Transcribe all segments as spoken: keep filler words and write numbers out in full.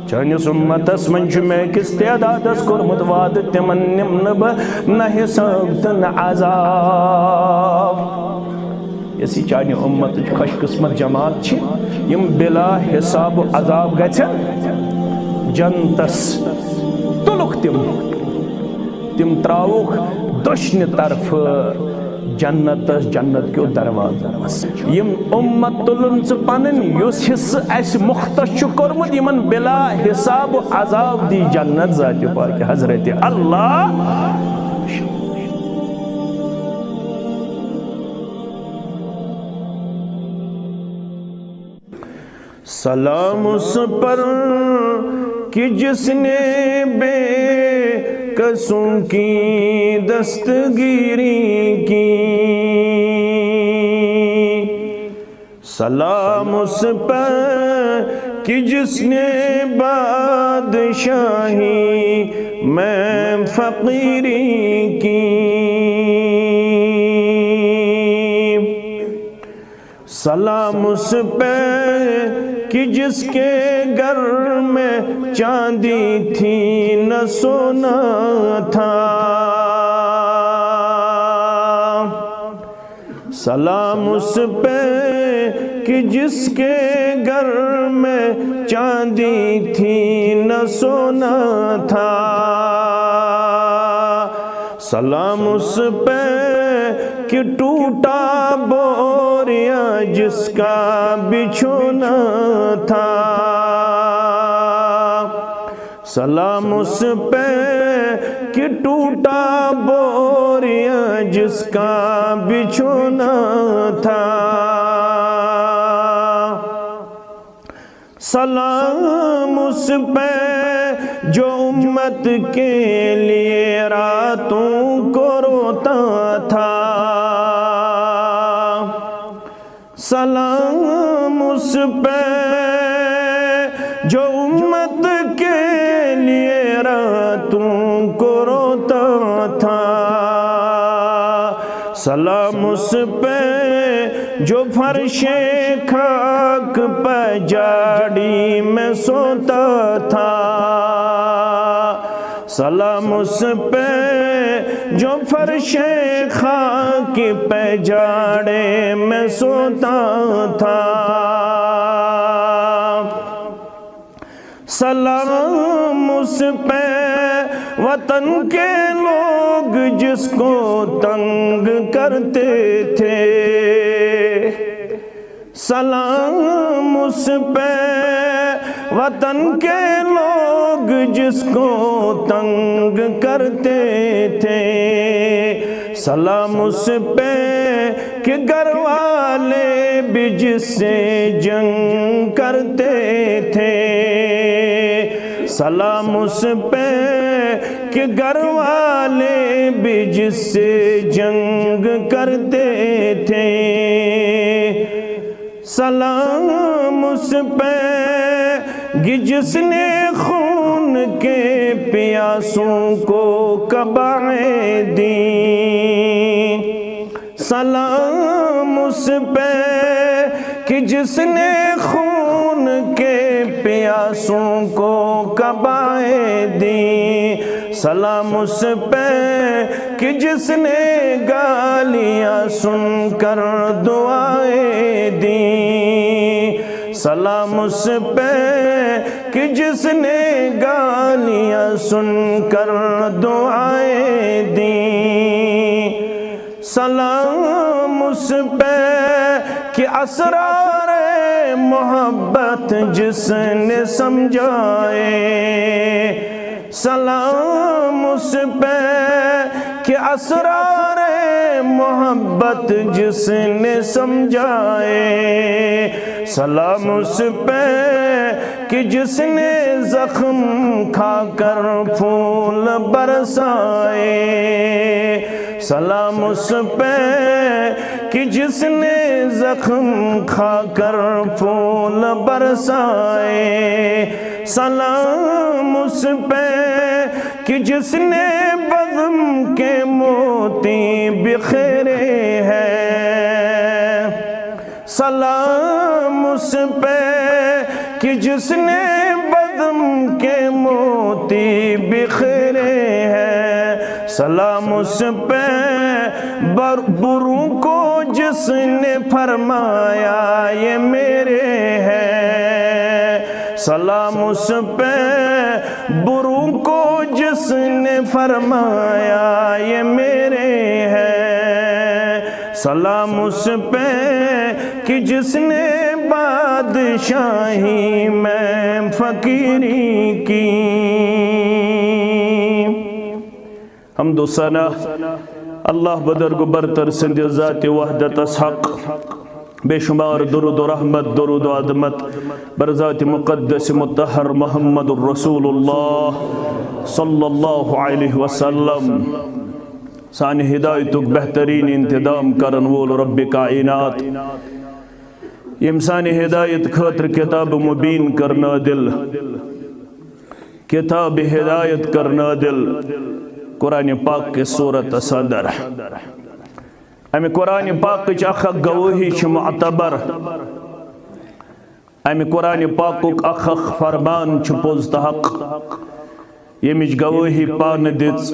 چٲنِس اُمتس منٛز چھُ مےٚ أکِس تعدادس کوٚرمُت وعدٕ، تِمن نِمہٕ نہٕ بہٕ نہ حساب تہٕ نہ عذاب۔ یۄس یہِ چانہِ اُمتٕچ خۄش قٕسمت جماعت چھِ، یِم بلا حساب و عذاب گژھن جنتس۔ تُلُکھ تِم، تِم ترٛاوُکھ دٔچھنہِ طرفہٕ جنتس، جنت کیو دروازو منٛز۔ یِم اُمت تُلُن ژٕ پنٕنۍ، یُس حصہٕ اَسہِ مختص چھُ کوٚرمُت، یِمن بلا حساب و عذاب دی جنت ذاتِ پاکِ حضرت اللہ۔ سلام اس پر کہ جس نے بے کسوں کی دستگیری کی۔ سلام اس پر کہ جس نے بادشاہی میں فقیری کی۔ سلام اس پہ کہ جس کے گھر میں چاندی تھی نہ سونا تھا۔ سلام اس پہ کہ جس کے گھر میں چاندی تھی نہ سونا تھا۔ سلام اس پہ کہ ٹوٹا بوریا جس کا بچھونا تھا۔ سلام اس پہ کہ ٹوٹا بوریا جس کا بچھونا تھا۔ سلام اس پہ جو امت کے لیے راتوں کو روتا تھا۔ سلام اس پہ جو امت کے لیے راتوں کو روتا تھا۔ سلام اس پہ جو فرش خاک پہ جاڑی میں سوتا تھا۔ سلام اس پہ جو فرش خاک پہ جاڑے میں سوتا تھا۔ سلام اس پہ وطن کے لوگ جس کو تنگ کرتے تھے۔ سلام اس پہ وطن کے لوگ جس کو تنگ کرتے تھے۔ سلام اس پہ کہ گھر والے بھی جس سے جنگ کرتے تھے۔ سلام اس پہ کہ گھر والے بھی جس سے جنگ کرتے تھے۔ سلام اس پہ کہ جس نے خون کے پیاسوں کو قبائیں دیں۔ سلام اس پہ کہ جس نے خون کے پیاسوں کو قبائیں دیں۔ سلام اس پہ کہ جس نے گالیاں سن کر دعائیں دیں۔ سلام اس پہ کہ جس نے گالیاں سن کر دعائیں دیں۔ سلام اس پہ کہ اسرار محبت جس نے سمجھائے۔ سلام اس پہ کہ اسرار محبت جس نے سمجھائے۔ سلام اس پہ کہ جس نے زخم کھا کر پھول برسائے۔ سلام اس پہ کہ جس نے زخم کھا کر پھول برسائے۔ سلام اس پہ کہ جس نے بزم کے موتی بکھیرے ہیں۔ سلام اس پہ کہ جس نے کے موتی بکھرے ہیں۔ سلام اس پہ بر-، بروں کو جس نے فرمایا یہ میرے ہیں۔ سلام اس پہ بروں کو جس نے فرمایا یہ میرے ہیں۔ سلام اس پہ کہ جس نے بادشاہی میں فقیری کی۔ حمد و ثنا اللہ بزرگ برتر سٕنٛدِ ذاتِ وحدتس حق۔ بے شمار درود و رحمت، درود و عظمت بر ذاتِ مقدس مطہر محمد رسول اللہ صلی اللہ علیہ وسلم۔ سانہِ ہدایتُک بہترین انتظام کرن وول رب کائنات، ییٚمۍ سانہِ ہدایت خٲطرٕ کتاب مبین کٔر نازل، کتاب ہدایت کٔر نازل قرآن پاک کِس سورتس اندر۔ امہِ قرآن پاکٕچ اکھ اکھ گوٲہی چھِ معتبر۔ امہِ قرآن پاکُک اکھ اکھ فرمان چھُ پوٚز تہٕ حق، ییٚمِچ گوٲہی پانہٕ دِژ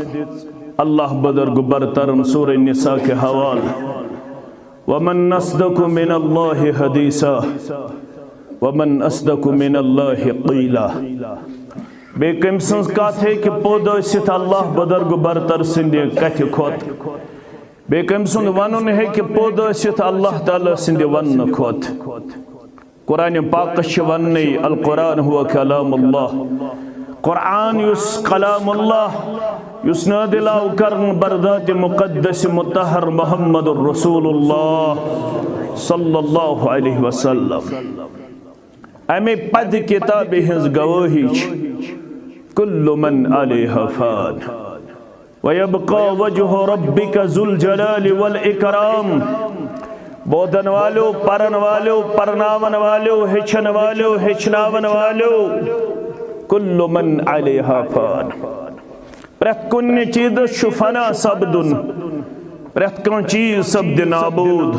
اللہ بزرگ برترن سورہ نساء کہِ حوالہٕ۔ ومن اصدق من اللہ حدیثا، ومن اصدق من اللہ قیلا۔ بیٚیہِ کٔمۍ سٕنٛز کتھ ہیٚکہِ پوٚد ٲسِتھ اللہ بزرگ برتر سٕنٛدِ کتھِ کھۄتہٕ؟ بیٚیہِ کٔمۍ سُنٛد ونُن ہیٚکہِ پوٚد ٲسِتھ اللہ تعالیٰ سٕنٛدِ وننہٕ کھۄتہٕ؟ قرآن پاکس چھِ وننٕے، القرآن هو کلام اللہ۔ قرآن یُس کلام اللہ، یُس نازل آو کرنہٕ بر ذاتِ مقدس مطہر محمد رسول اللہ صلی اللہ علیہ وسلم۔ امہِ پتہٕ کتابہِ ہٕنٛز گوٲہی چھِ، کل من علیہا فان۔ وَيَبْقَى وَجْهُ رَبِّكَ ذُو الْجَلَالِ وَالْإِكْرَامِ۔ بوزن والو، پرن والو، پرناون والو، ہیٚچھن والو، ہیٚچھناون والو، کل من علیہا فان۔ پرٛٮ۪تھ کُنہِ چیٖزس چھُ فنا سپدُن، پرٛٮ۪تھ کانٛہہ چیٖز سپدِ نابود،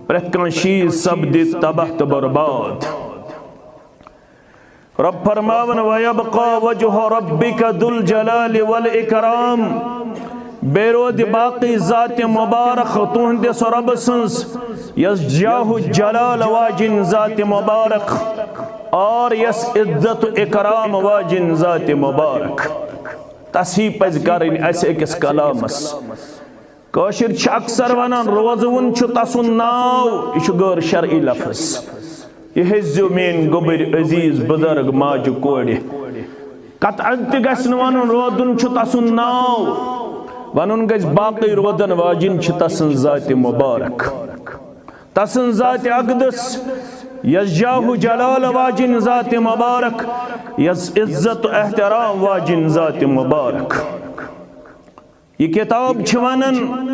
پرٛٮ۪تھ کانٛہہ چیٖز سپدِ تباہ تہٕ برباد۔ رب فرماوان، وَيَبْقَى وَجْهُ رَبِّكَ ذُو الْجَلَالِ وَالْإِكْرَامِ۔ بیٚیہِ روزِ باقٕے ذاتِ مُبارک تُہنٛدِس رۄبہٕ سٕنٛز، یۄس جاہ و جلال واجِنۍ ذاتِ مُبارک اور یۄس عزت و اکرام واجِنۍ ذاتِ مُبارک۔ تصحیح پزِ کرٕنۍ اسہِ أکِس کلامس۔ کٲشِر چھِ اکثر ونان، روزوُن چھُ تسُنٛد ناو، یہِ چھُ غٲر شرعی لفظ۔ یہِ ہیٚزیو میٲنۍ گوٚبٕرۍ عزیز بزرگ ماجہِ کورِ۔ قطعاً تہِ گژھِ نہٕ ونُن، روزُن چھُ تسُنٛد ناو۔ ونُن گژھِ، باقٕے روزن واجِنۍ چھِ تسٕنٛز ذاتِ مُبارک۔ تسٕنٛز ذاتِ اقدس، یۄس جاہ و جلال واجِنۍ ذاتِ مُبارک، یۄس عزت و احترام واجِنۍ ذاتِ مُبارک۔ یہِ کتاب چھِ ونان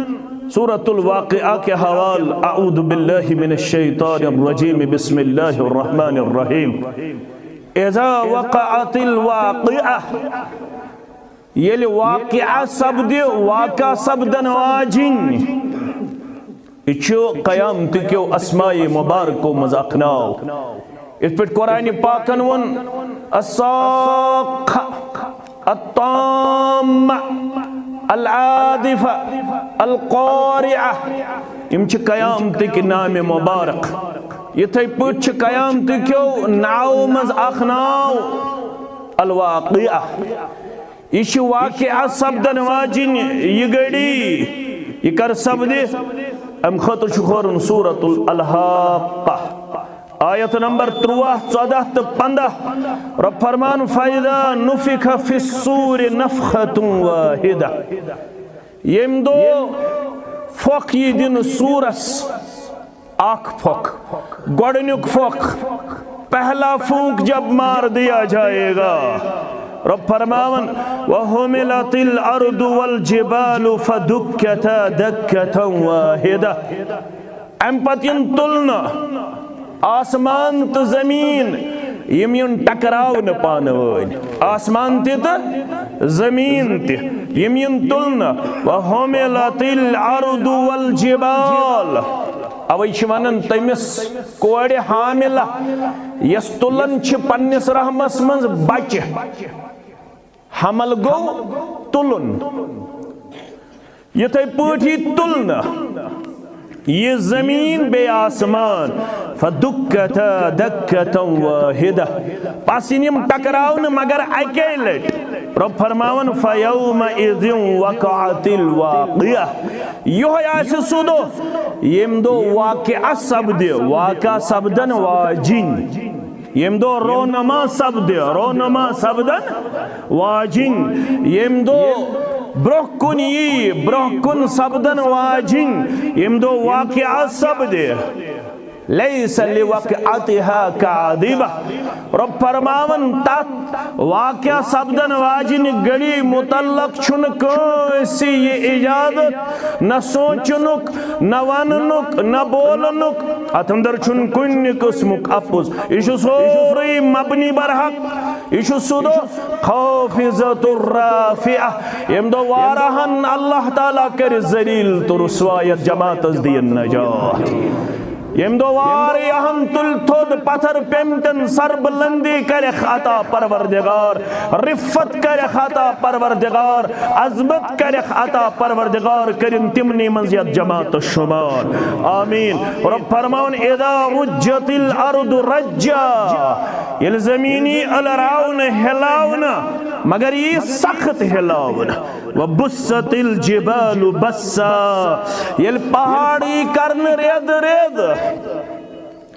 سورۃ الواقعہ کہِ حوالہٕ، اعوذ باللہ من الشیطان الرجیم، بسم اللہ الرحمن الرحیم۔ اذا وقعت الواقعہ، ییٚلہِ واقعہ سپدِ، واقعہ سپدن واجِنۍ۔ یہِ چھُ قیامتہٕ کیو اسماء مبارکو منٛز اکھ ناو۔ یِتھ پٲٹھۍ قرآن پاکن ووٚن، الصاخہ، الطامہ، العاذفہ، القارعہ۔ یِم چھِ قیامتٕکۍ نامِ مبارک۔ یِتھے پٲٹھۍ چھِ قیامتہٕ کیو ناوو منٛز اکھ ناو الواقعہ۔ یہِ چھِ واقعہ سپدن واجِنۍ یہِ گھڑی۔ یہِ کر سپدِ؟ امہِ خٲطرٕ چھُ کھولُن سورۃ الحاقہ، آیت نمبر ترٛواہ، ژۄداہ تہٕ پنٛداہ۔ رب فرمان، فَإِذَا نُفِخَ فِي الصُّورِ نَفْخَةٌ وَاحِدَةٌ۔ ییٚمہِ دۄہ پھۄکھ یی دِنہٕ سوٗرس، اکھ پھۄکھ، گۄڈٕنیُک پھۄکھ، پہلا پھونک جب مار دیا جائے گا۔ رب فرماون، وَحُمِلَتِ الْأَرْضُ وَالْجِبَالُ فَدُكَّتَا دَكَّةً وَاحِدَةً۔ امہِ پتہٕ یِن تُلنہٕ آسمان تہٕ زمیٖن، یِم یِن ٹکراونہٕ پانہٕ وٲنۍ۔ آسمان تہِ تہٕ زمیٖن تہِ، یِم یِن تُلنہٕ۔ وَحُمِلَتِ الْأَرْضُ وَالْجِبَالُ۔ اوے چھِ ونان تٔمِس کورِ حاملہ، یۄس تُلان چھِ پننِس رحمس منٛز بچہِ، حمل گوٚو تُلُن۔ یِتھے پٲٹھۍ یی تُلنہٕ یہِ زٔمیٖن بیٚیہِ آسمان، فدکتا دکتا واحدہ، پس یِن یِم ٹکراونہٕ مگر اکے لٹہِ۔ رۄب فرماوان، فیومئذ وقعت الواقعہ، یِہوٚے آسہِ سُہ دۄہ ییٚمہِ دۄہ واقعہ سپدِ، واقعہ سپدن واجِنۍ۔ ییٚمہِ دۄہ رونما سپدِ، رونما سپدن واجِنۍ۔ ییٚمہِ دۄہ برونٛہہ کُن یی، برونٛہہ کُن سپدن واجِنۍ۔ ییٚمہِ دۄہ واقعہ سپدِ۔ لیس لوقعتها کاذبہ۔ رۄب فرماوان، تتھ واقعہ سپدن واجِنۍ گھڑی متعلق چھُنہٕ کٲنٛسہِ یہِ اجازت، نہ سونٛچنُک، نہ وننُک، نہ بولنُک۔ اتھ اندر چھُنہٕ کُنہِ قٕسمُک اپُز۔ یہِ چھُ سورُے مبنی برحق۔ یہِ چھُ سُہ دۄہ خافضۃ الرافعہ، ییٚمہِ دۄہ واریاہن اللہ تعالیٰ کرِ ذلیل تہٕ رسوا، یتھ جماعتس دِیِن نجات۔ ییٚمہِ دۄہ واریاہن تُلہِ تھوٚد پتھر پیمتن، سر بلندی کرٮ۪کھ عطا پروردگار، رفت کرٮ۪کھ عطا پروردگار، عظمت کرٮ۪کھ عطا پروردگار، کٔرِن تِمنٕے منٛز یتھ جماعتس شمار۔ آمین۔ رۄب فرماوان، اذا رجت الارض رجا، ییٚلہِ زمین یی الراونہٕ، ہلاونہٕ، مگر یی سخت ہلاونہٕ۔ وبست الجبال بسا، ییٚلہِ پہاڑ یی کرنہٕ رید رید،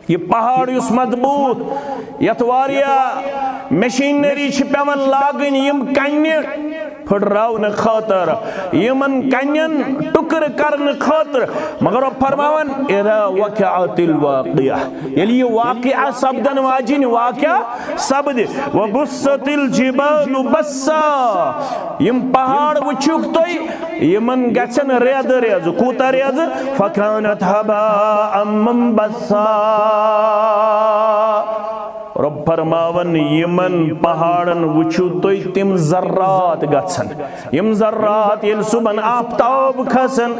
یہِ پہاڑ یُس مضبوط، یتھ واریاہ مشینری چھِ پٮ۪وان لاگٕنۍ، یِم کنہِ پھٕٹراونہٕ خٲطرٕ، یِمن کنٮ۪ن ٹُکرٕ کرنہٕ خٲطرٕ، مگر رۄب فرماوان، اذا وقعت الواقعہ، ییٚلہِ یہِ واقعہ سپدن واجِنۍ واقعہ سپدِ، وبست الجبال بسا، یِم پہاڑ وٕچھِو تُہۍ، یِمن گژھن ریزٕ ریزٕ۔ کوٗتاہ ریزٕ؟ فکانت ہباء منبثا۔ رۄب فرماوان، یِمن پہاڑن وٕچھِو تُہۍ، تِم ذرات گژھن۔ یِم ذرات ییٚلہِ صُبحن آفتاب کھسن،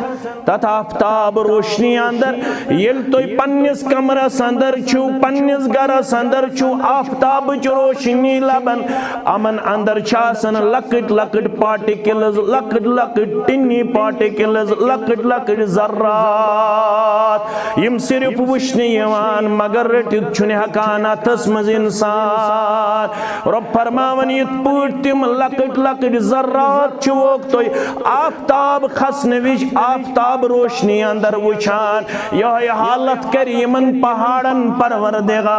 تتھ آفتاب روشنی اندر ییٚلہِ تُہۍ پننِس کمرس اندر چھِو، پننِس گرس اندر چھِو، آفتابٕچ روشنی لبان، یِمن اندر چھِ آسان لۄکٕٹۍ لۄکٕٹۍ particles، لۄکٕٹۍ لۄکٕٹۍ tiny particles، لۄکٕٹۍ لۄکٕٹۍ ذرات، یِم صرف وٕچھنہٕ یِوان، مگر رٔٹِتھ چھُنہٕ ہٮ۪کان اتھس منٛز انسان۔ رۄب فرماوان، یِتھ پٲٹھۍ تِم لۄکٕٹۍ لۄکٕٹۍ ذرات چھِوکھ تُہۍ آفتاب کھسنہٕ وِزِ آفتاب روشنی اندر وٕچھان، یِہوٚے حالت کرِ یِمن پہاڑن پروردگار۔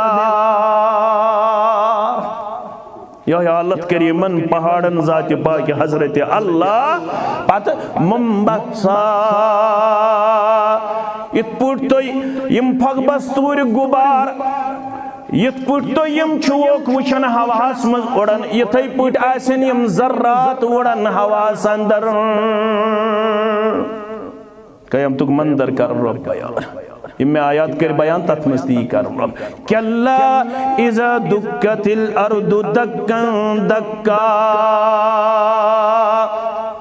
یِہوٚے حالت کرِ یِمن پہاڑن ذاتِ پاک حضرت اللہ پتہٕ منبثا۔ یِتھ پٲٹھۍ تُہۍ یِم پھۄکھ بستوٗرۍ غُبار، یِتھ پٲٹھۍ تُہۍ یِم چھِوکھ وٕچھان ہوہَس منٛز اُڑان، یِتھَے پٲٹھۍ آسن یِم ذرات اُڑان ہوہَس اندر۔ قیامتُک منظر کر رۄب بیان۔ یِم مےٚ آیات کٔرۍ بیان، تَتھ منٛز تہِ یی کر رۄب۔ کلا اذا دکت الارض دکا دکا۔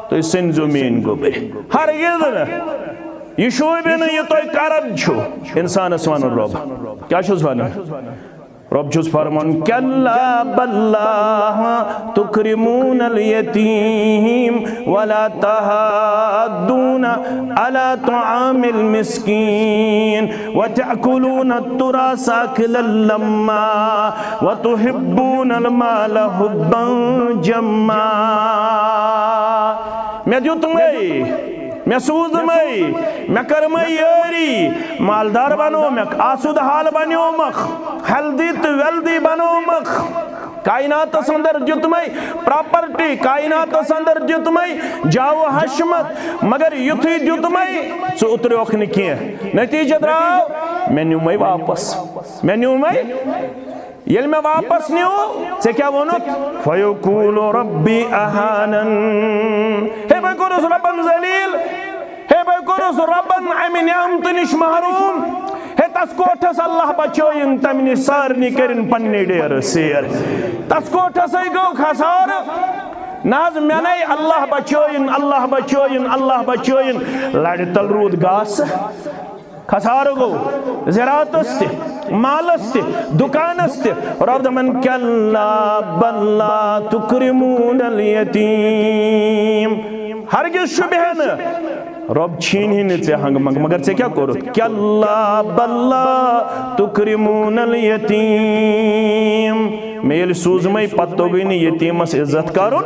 تُہۍ سٔنزیو میٲنۍ گوٚبرۍ۔ ہرگز نہٕ۔ یہِ شوٗبہِ نہٕ، یہِ تۄہہِ کران چھُو۔ اِنسانَس وَنُن رۄب۔ کیٛاہ چھُس وَنان؟ رۄب چھُس فرمان، کلا بل لا تکرمون الیتیم ولا تحاضون علی طعام المسکین وتأکلون التراث اکلا لما وتحبون المال حبا جما۔ مےٚ دیُتمَے، مےٚ سوٗزمَے، مےٚ کٔرمَے یٲری، مالدار بنومکھ، آسوٗدٕ حال بنیومکھ، ہیلدی تہٕ ویلدی بنومکھ۔ کائناتس اندر دیُتمَے پراپرٹی، کائناتس اندر دیُتمَے جاو حشمت، مگر یُتھُے دیُتمَے، ژٕ اُتریوکھ نہٕ کینٛہہ۔ نتیجہ درٛاو، مےٚ نیوٗمَے واپس، مےٚ نیوٗمَے۔ ییٚلہِ مےٚ واپس نیوٗ، ژےٚ کیٛاہ ووٚنُتھ؟ فیقول ربی اہانن۔ ہے، بہٕ کوٚرُس رۄبن ذلیل۔ ہے، بہٕ کوٚرُس رۄبن امہِ نعمتہٕ نِش محروم۔ ہے، تس کوٹھس اللہ بچٲیِن، تمہِ نِش سارنٕے کٔرِن پننہِ ڈیرٕ سیر۔ تس کوٹھسٕے گوٚو خسارٕ۔ نہ حظ، مےٚ نے اللہ بچٲیِن، اللہ بچٲیِن، اللہ بچٲیِن۔ لرِ تل روٗد گاسہٕ۔ خسارٕ گوٚو زِراعتس تہِ، مالس تہِ، دُکانس تہِ۔ رۄب دَپان، "کَلّا بَل لَا تُکرِمُونَ الْیَتِیمَ۔" ہرگز شوٗبہِ ہا نہٕ، رۄب چھیٖنہِ ہے نہٕ ژےٚ ہنٛگہٕ منٛگہٕ، مگر ژےٚ کیٛاہ کوٚرُتھ؟ "کَلّا بَل لَا تُکرِمُونَ الْیَتِیمَ۔" مےٚ ییٚلہِ سوٗزمَے، پتہٕ توٚگُے نہٕ یتیٖمس عزت کرُن۔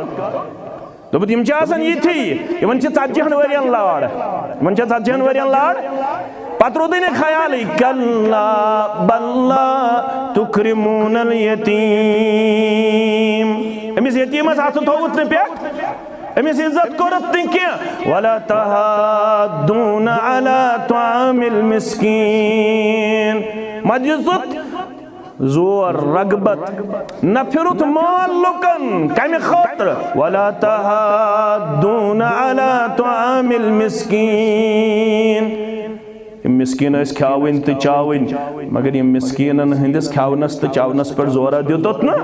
دوٚپُتھ، یِم چھِ آسان یِتھی، یِمن چھِ ژتجی ہن ؤرین لار، یِمن چھِ ژتجی ہن ؤرین لار۔ پتہٕ روٗدُے نہٕ خیالٕے، "کَلّا بَل لَا تُکرِمُونَ الْیَتِیمَ۔" أمِس یتیٖمس اَتھٕ تھوٚوُتھ نہٕ پٮ۪ٹھ، أمِس عزت کوٚرُتھ نہٕ کینٛہہ۔ "وَلَا تَحَاضُّونَ عَلَىٰ طَعَامِ الْمِسْکِینِ۔" مہ دِژُتھ زور، رغبت، نہ پھِرُتھ مال لُکن۔ کمہِ خٲطرٕ؟ "وَلَا تَحَاضُّونَ عَلَىٰ طَعَامِ الْمِسْکِینِ۔" یِم مسکیٖن ٲسۍ کھیاوٕنۍ تہٕ چاوٕنۍ، مگر یِم مسکیٖنن ہٕنٛدِس کھیاونس تہٕ چاونس پٮ۪ٹھ زورا دیُتُتھ نہٕ۔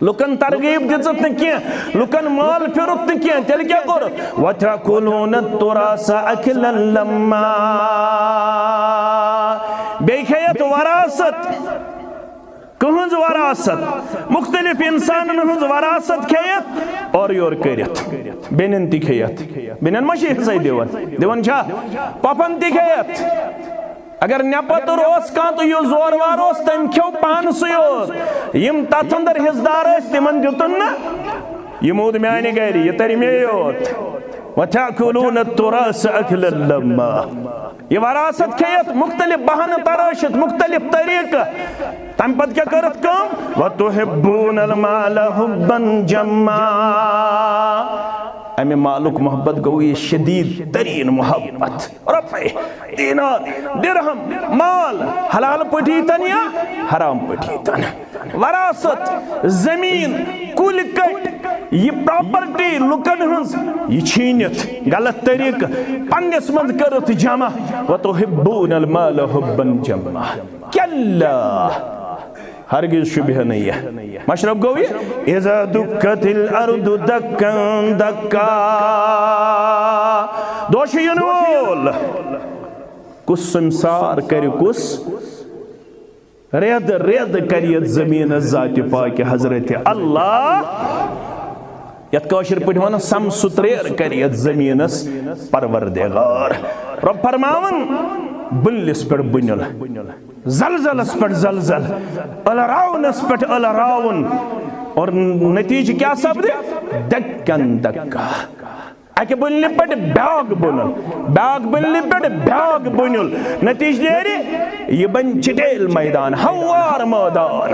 لُکن ترغیب دِژٕتھ نہٕ کینٛہہ، لُکن مال پھِرُتھ نہٕ کینٛہہ، تیٚلہِ کیٛاہ کوٚرُتھ؟ "وَتَأْکُلُونَ التُّرَاثَ أَکْلًا لَمًّا۔" بیٚیہِ کھیٚیَتھ وراثت، کٕہٕنٛز وراثت، مُختٔلِف اِنسانن ہٕنٛز وراثت کھیٚیَتھ، اورٕ یورٕ کٔرِتھ۔ بیٚنٮ۪ن تہِ کھیٚیَتھ، بیٚنٮ۪ن ما چھِ حصے دِوان؟ دِوان چھا؟ پۄپھن تہِ کھیٚیَتھ۔ اگر نٮ۪پَتُر اوس کانٛہہ تہٕ یُس زورٕ وار اوس، تٔمۍ کھیوٚو پانسٕے یوت۔ یِم تَتھ اندر حصہٕ دار ٲسۍ، تِمن دیُتُن نہٕ۔ یہِ موٗد میانہِ گرِ، یہِ تَرِ مے یوت۔ "وَتَأْکُلُونَ التُّرَاثَ أَکْلًا لَمًّا۔" یہِ وراثت کھیٚیَتھ، مُختٔلِف بہانہٕ ترٲشِتھ، مُختٔلِف طریٖقہٕ۔ تَمہِ پتہٕ کیٛاہ کٔرٕتھ کٲم؟ "وَتُحِبُّونَ الْمَالَ حُبًّا جَمًّا۔" اَمہِ مالُک محبت گوٚو یہِ شدیٖد تریٖن محبت۔ رۄپے، دینار، درہم، مال، حلال پٲٹھۍ ییٖتن یا حرام پٲٹھۍ ییٖتن۔ وراثت، زٔمیٖن، کُلۍ کٔٹۍ، یہِ پراپرٹی لُکن ہٕنٛز، یہِ چھیٖنِتھ، غلط طریٖقہٕ، پننِس منٛز کٔرٕتھ جمع۔ "وَتُحِبُّونَ الْمَالَ حُبًّا جَمًّا۔" کَلّا، ہرگز شوٗبہِ ہا نہٕ یہِ۔ مطلب گوٚو یہِ، "اِذَا دُکَّتِ الْأَرْضُ دَکًّا دَکًّا۔" دۄہ چھُ یِنہٕ وول۔ کُس سمسار کرِ کُس؟ رٮ۪د رٮ۪د کرِ یتھ زمینس ذاتِ پاکہِ حضرت اللہ۔ یتھ کٲشِر پٲٹھۍ ونان، سمسُتریر کرِ یتھ زمینس پروردگار۔ رۄب فرماوان، بُنلِس پٮ۪ٹھ بُنل، زلزلس پٮ۪ٹھ زلزل، ٲلراونس پٮ۪ٹھ ٲلراوُن۔ اور نتیجہ کیا سپدِ؟ دکن دکا۔ اکہِ بُنلہِ پٮ۪ٹھ بیاکھ بُنل، بیاکھ بُنلہِ پٮ۪ٹھ بیاکھ بُنل۔ نتیجہ نیرِ، یہِ بنہِ چٹیل میدان، ہموار میدان۔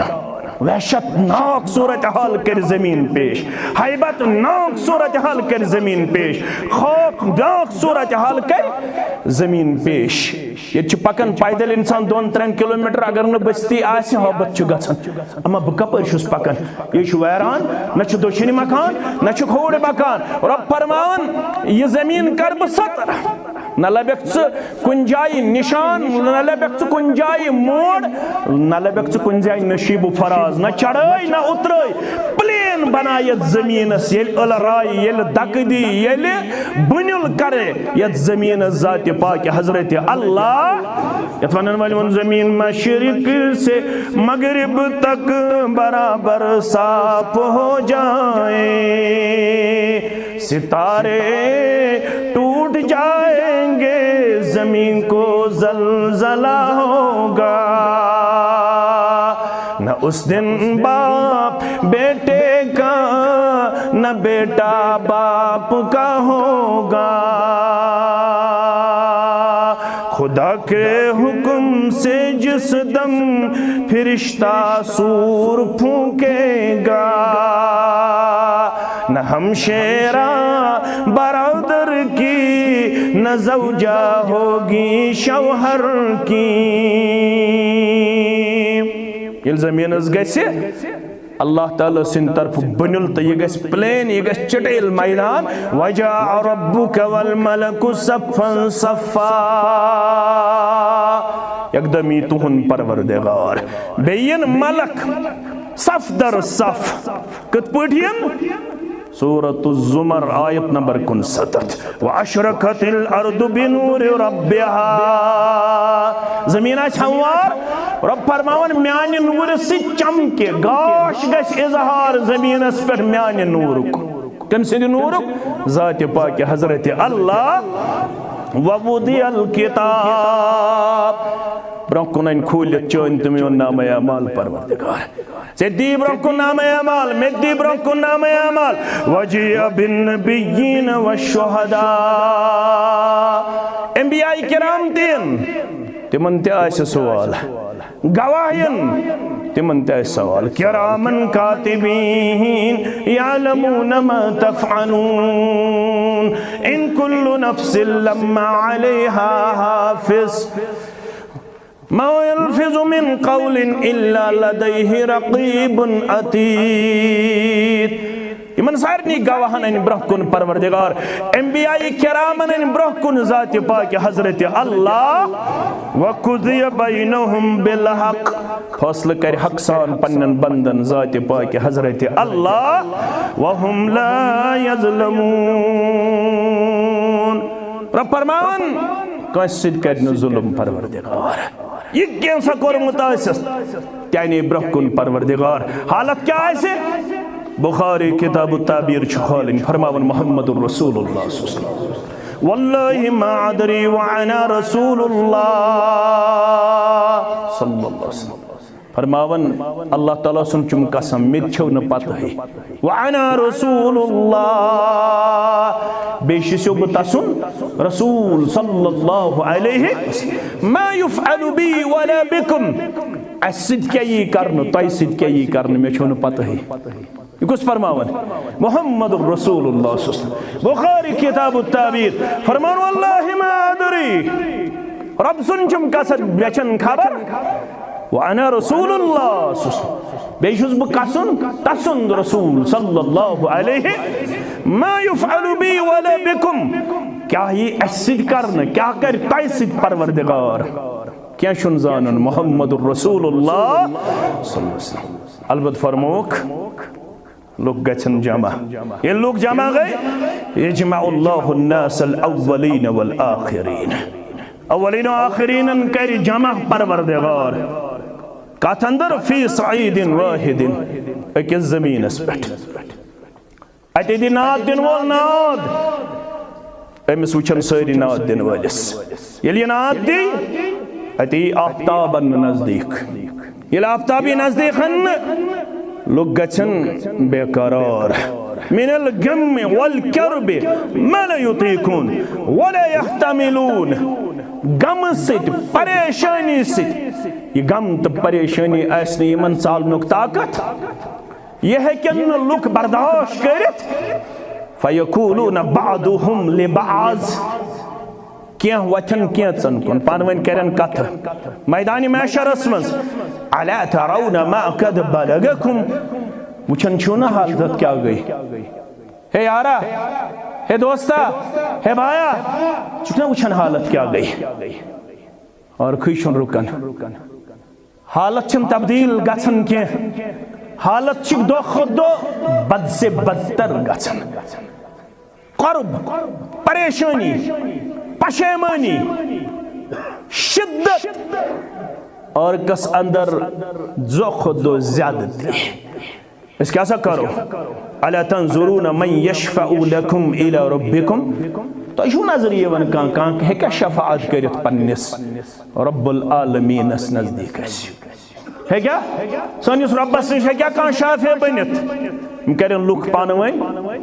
وحشت ناک صورت حال کرِ زمین پیش، ہیبت ناک صورت حال کرِ زمین پیش، خوف ناک صورت حال کرِ زمین پیش۔ ییٚتہِ چھُ پکان پیدل انسان دۄن ترٛٮ۪ن کلومیٹر، اگر نہٕ بستی آسہِ، ہۄبت چھُ گژھان۔ اما بہٕ کپٲرۍ چھُس پکان؟ یہِ چھُ ویران، نہ چھُ دٔچھِنۍ مکان، نہ چھُ کھووُر مکان۔ رۄب فرماوان، یہِ زمین کر بہٕ ستر، نہ لبکھ ژٕ کُنہِ جایہِ نشان، نہ لبکھ ژٕ کُنہِ جایہِ موڑ، نہ لبکھ ژٕ کُنہِ جایہِ نشیب و فراز، نہ چڑھٲے نہ اترٲے۔ پلین بنایتھ زمینس، ییٚلہِ ٲلہٕ راے، ییٚلہِ دکہٕ دی، ییٚلہِ بُنیُل کرے یتھ زمینس ذاتِ پاکہِ حضرت اللہ۔ یتھ ونن وٲلۍ ووٚن، زمین مشرق سے مغرب تک برابر صاف ہو جائے، ستارے ٹوٹ جائیں گے، زمین کو زلزلہ ہوگا۔ نہ اس دن باپ بیٹے کا، نہ بیٹا باپ کا ہوگا۔ خدا کے حکم سے جس دم فرشتہ صور پھونکے گا، نہ ہمشیرہ برادر کی، نہ زوجہ ہوگی شوہر کی۔ ییٚلہِ زٔمیٖنَس گژھِ اللہ تعالیٰ سٕنٛدِ طرفہٕ بٔنِل تہٕ یہِ گژھِ پلین، یہِ گژھِ چٹیل میدان۔ وجاء ربک والملک صفا صفا۔ یکدم یی تُہُنٛد پروردگار۔ بیٚیہِ یِن ملک صف در صف۔ کِتھ پٲٹھۍ یِن؟ سورۃ الزمر، آیت نمبر کُنسَتتھ۔ وَأَشْرَقَتِ الْأَرْضُ بِنُورِ رَبِّهَا۔ زمین آسہِ ہموار، رب فرماوان، میانہِ نورٕ سۭتۍ چمکہِ، گاش گژھِ اظہار زمینس پٮ۪ٹھ میانہِ نورُک۔ کٔمۍ سٕنٛدِ نورُک؟ ذاتِ پاکہِ حضرت اللہ۔ وَوُضِعَ الْكِتَابُ۔ برونٛہہ کُن اَنہِ کھوٗلِتھ چٲنۍ تہٕ میون نامہ اعمال، پروردگار۔ ژےٚ دی برونٛہہ کُن نامہ اعمال، مےٚ دی برونٛہہ کُن نامہ اعمال۔ وَجِیَ بِالنَّبِیِّینَ وَالشُّہَدَاءِ۔ انبیاء کرام تہِ یِن، تِمن تہِ آسہِ سوال۔ گواہ یِن، تِمن تہِ آسہِ سوال۔ کِرامًا کاتبیٖن یعلمون ما تفعلون۔ ان کل نفس لما علیہا حافظ۔ ما یلفظ من قول الا لدیہ رقیب عتید۔ یِمن سارنٕے گواہن أنۍ برونٛہہ کُن پروردگار، انبیاء کرامن أنۍ برونٛہہ کُن ذاتِ پاکہِ حضرت اللہ۔ وقضی بینہم بالحق۔ فٲصلہٕ کرِ حق سان پننٮ۪ن بندن ذاتِ پاکہِ حضرت اللہ۔ وہم لا یظلمون۔ رب فرماوان، کٲنٛسہِ سۭتۍ کرِ نہٕ ظلم پروردگار۔ یہِ کینٛژھا کوٚرمُت آسٮ۪س، تہِ اَنے برونٛہہ کُن پروردگار۔ حالت کیٛاہ آسہِ؟ بخاری کتاب التعبیر چھُ کھولٕنۍ، فرماوان محمد رسول اللہ صلی اللہ علیہ وسلم، واللہ ما ادری وانا رسول اللہ صلی اللہ علیہ وسلم۔ فرماوان، اللہ تعالیٰ سُنٛد چھُم قسم، مےٚ تہِ چھو نہٕ پتہٕے۔ وانا رسول اللہ، بیٚیہِ چھُسو بہٕ تسُنٛد رسول صلی اللہ علیہ وسلم۔ ما یفعل بی ولا بکم، اسہِ سۭتۍ کیٛاہ یی کرنہٕ، تۄہہِ سۭتۍ کیٛاہ یی کرنہٕ، مےٚ چھو نہٕ پتہٕے۔ یہِ کُس فرماوان؟ محمد رسول اللہ صلی اللہ علیہ وسلم۔ بخاری کتاب التعبیر فرمان، واللہ ما ادری، رب سُنٛد چھُم قسم، مےٚ چھَنہٕ خبر۔ وانا رسول اللہ صلی اللہ علیہ وسلم۔ بیٚیہِ چھُس بہٕ کسُن، تسُنٛد رسول صلی اللہ علیہ۔ ما یفعل بی ولا بکم، کیٛاہ یی اَسہِ سۭتۍ کرنہٕ، کیٛاہ کرِ تۄہہِ سۭتۍ پروردگار؟ کینٛہہ چھُنہٕ زانُن۔ محمد رسول اللہ صلی اللہ علیہ وسلم۔ البتہ فرمووُکھ، لُکھ گژھن جمع۔ ییٚلہِ لُکھ جمع گٔے، یجمع اللہ الناس الاولین والآخرین۔ اولین و آخرینن کرِ جمع پروردگار۔ کتھ اندر؟ فی صعید واحد، أکِس زمینس پٮ۪ٹھ۔ اتے دی ناد دِنہٕ وول ناد۔ أمِس وٕچھن سٲری ناد دِنہٕ وٲلِس۔ ییٚلہِ یہِ ناد دی، اتے یی آفتاب اننہٕ نزدیٖک۔ ییٚلہِ آفتاب یی نزدیٖک اننہٕ، لُکھ گژھن بے قرار۔ من الغم والکرب ما لا یطیقون ولا یحتملون۔ غمہٕ سۭتۍ، پریشٲنی سۭتۍ، یہِ غم تہٕ پریشٲنی آسہِ نہٕ یِمن ژالنُک طاقت۔ یہِ ہیٚکن نہٕ لُکھ برداشت کٔرِتھ۔ فیقولون بعضهم لبعض، کینٛہہ وۄتھن کینٛژن کُن، پانہٕ ؤنۍ کرن کتھٕ میدانِ محشرس منٛز۔ الا ترون ما قد بلغکم، وٕچھان چھِو نہ حالت کیٛاہ گٔے؟ ہے یارا، ہے دوستا، ہے بایا، چھُکھ نہ وٕچھان حالت کیٛاہ گٔے؟ اور کھٕے چھُنہٕ رُکان۔ حالت چھِنہٕ تبدیل گژھان کینٛہہ، حالت چھِ دۄہ کھۄتہٕ دۄہ بد سے بدتر گژھان۔ قرب، پریشٲنی، پشیمٲنی، شدت، عرقس اندر دۄہ کھۄتہٕ دۄہ زیادٕ تہِ۔ أسۍ کیٛاہ سا کرو؟ الا تنظرون من یشفع لکم الی ربکم۔ تۄہہِ چھُو نظر یِوان کانٛہہ، کانٛہہ ہیٚکیٛاہ شفاعت کٔرِتھ پننِس رب العالمینس نزدیٖک اَسہِ؟ ہیٚکیٛاہ؟ سٲنِس رۄبَس نِش ہیٚکیٛاہ کانٛہہ شافع بٔنِتھ؟ یِم کَرن لُکھ پانہٕ ؤنۍ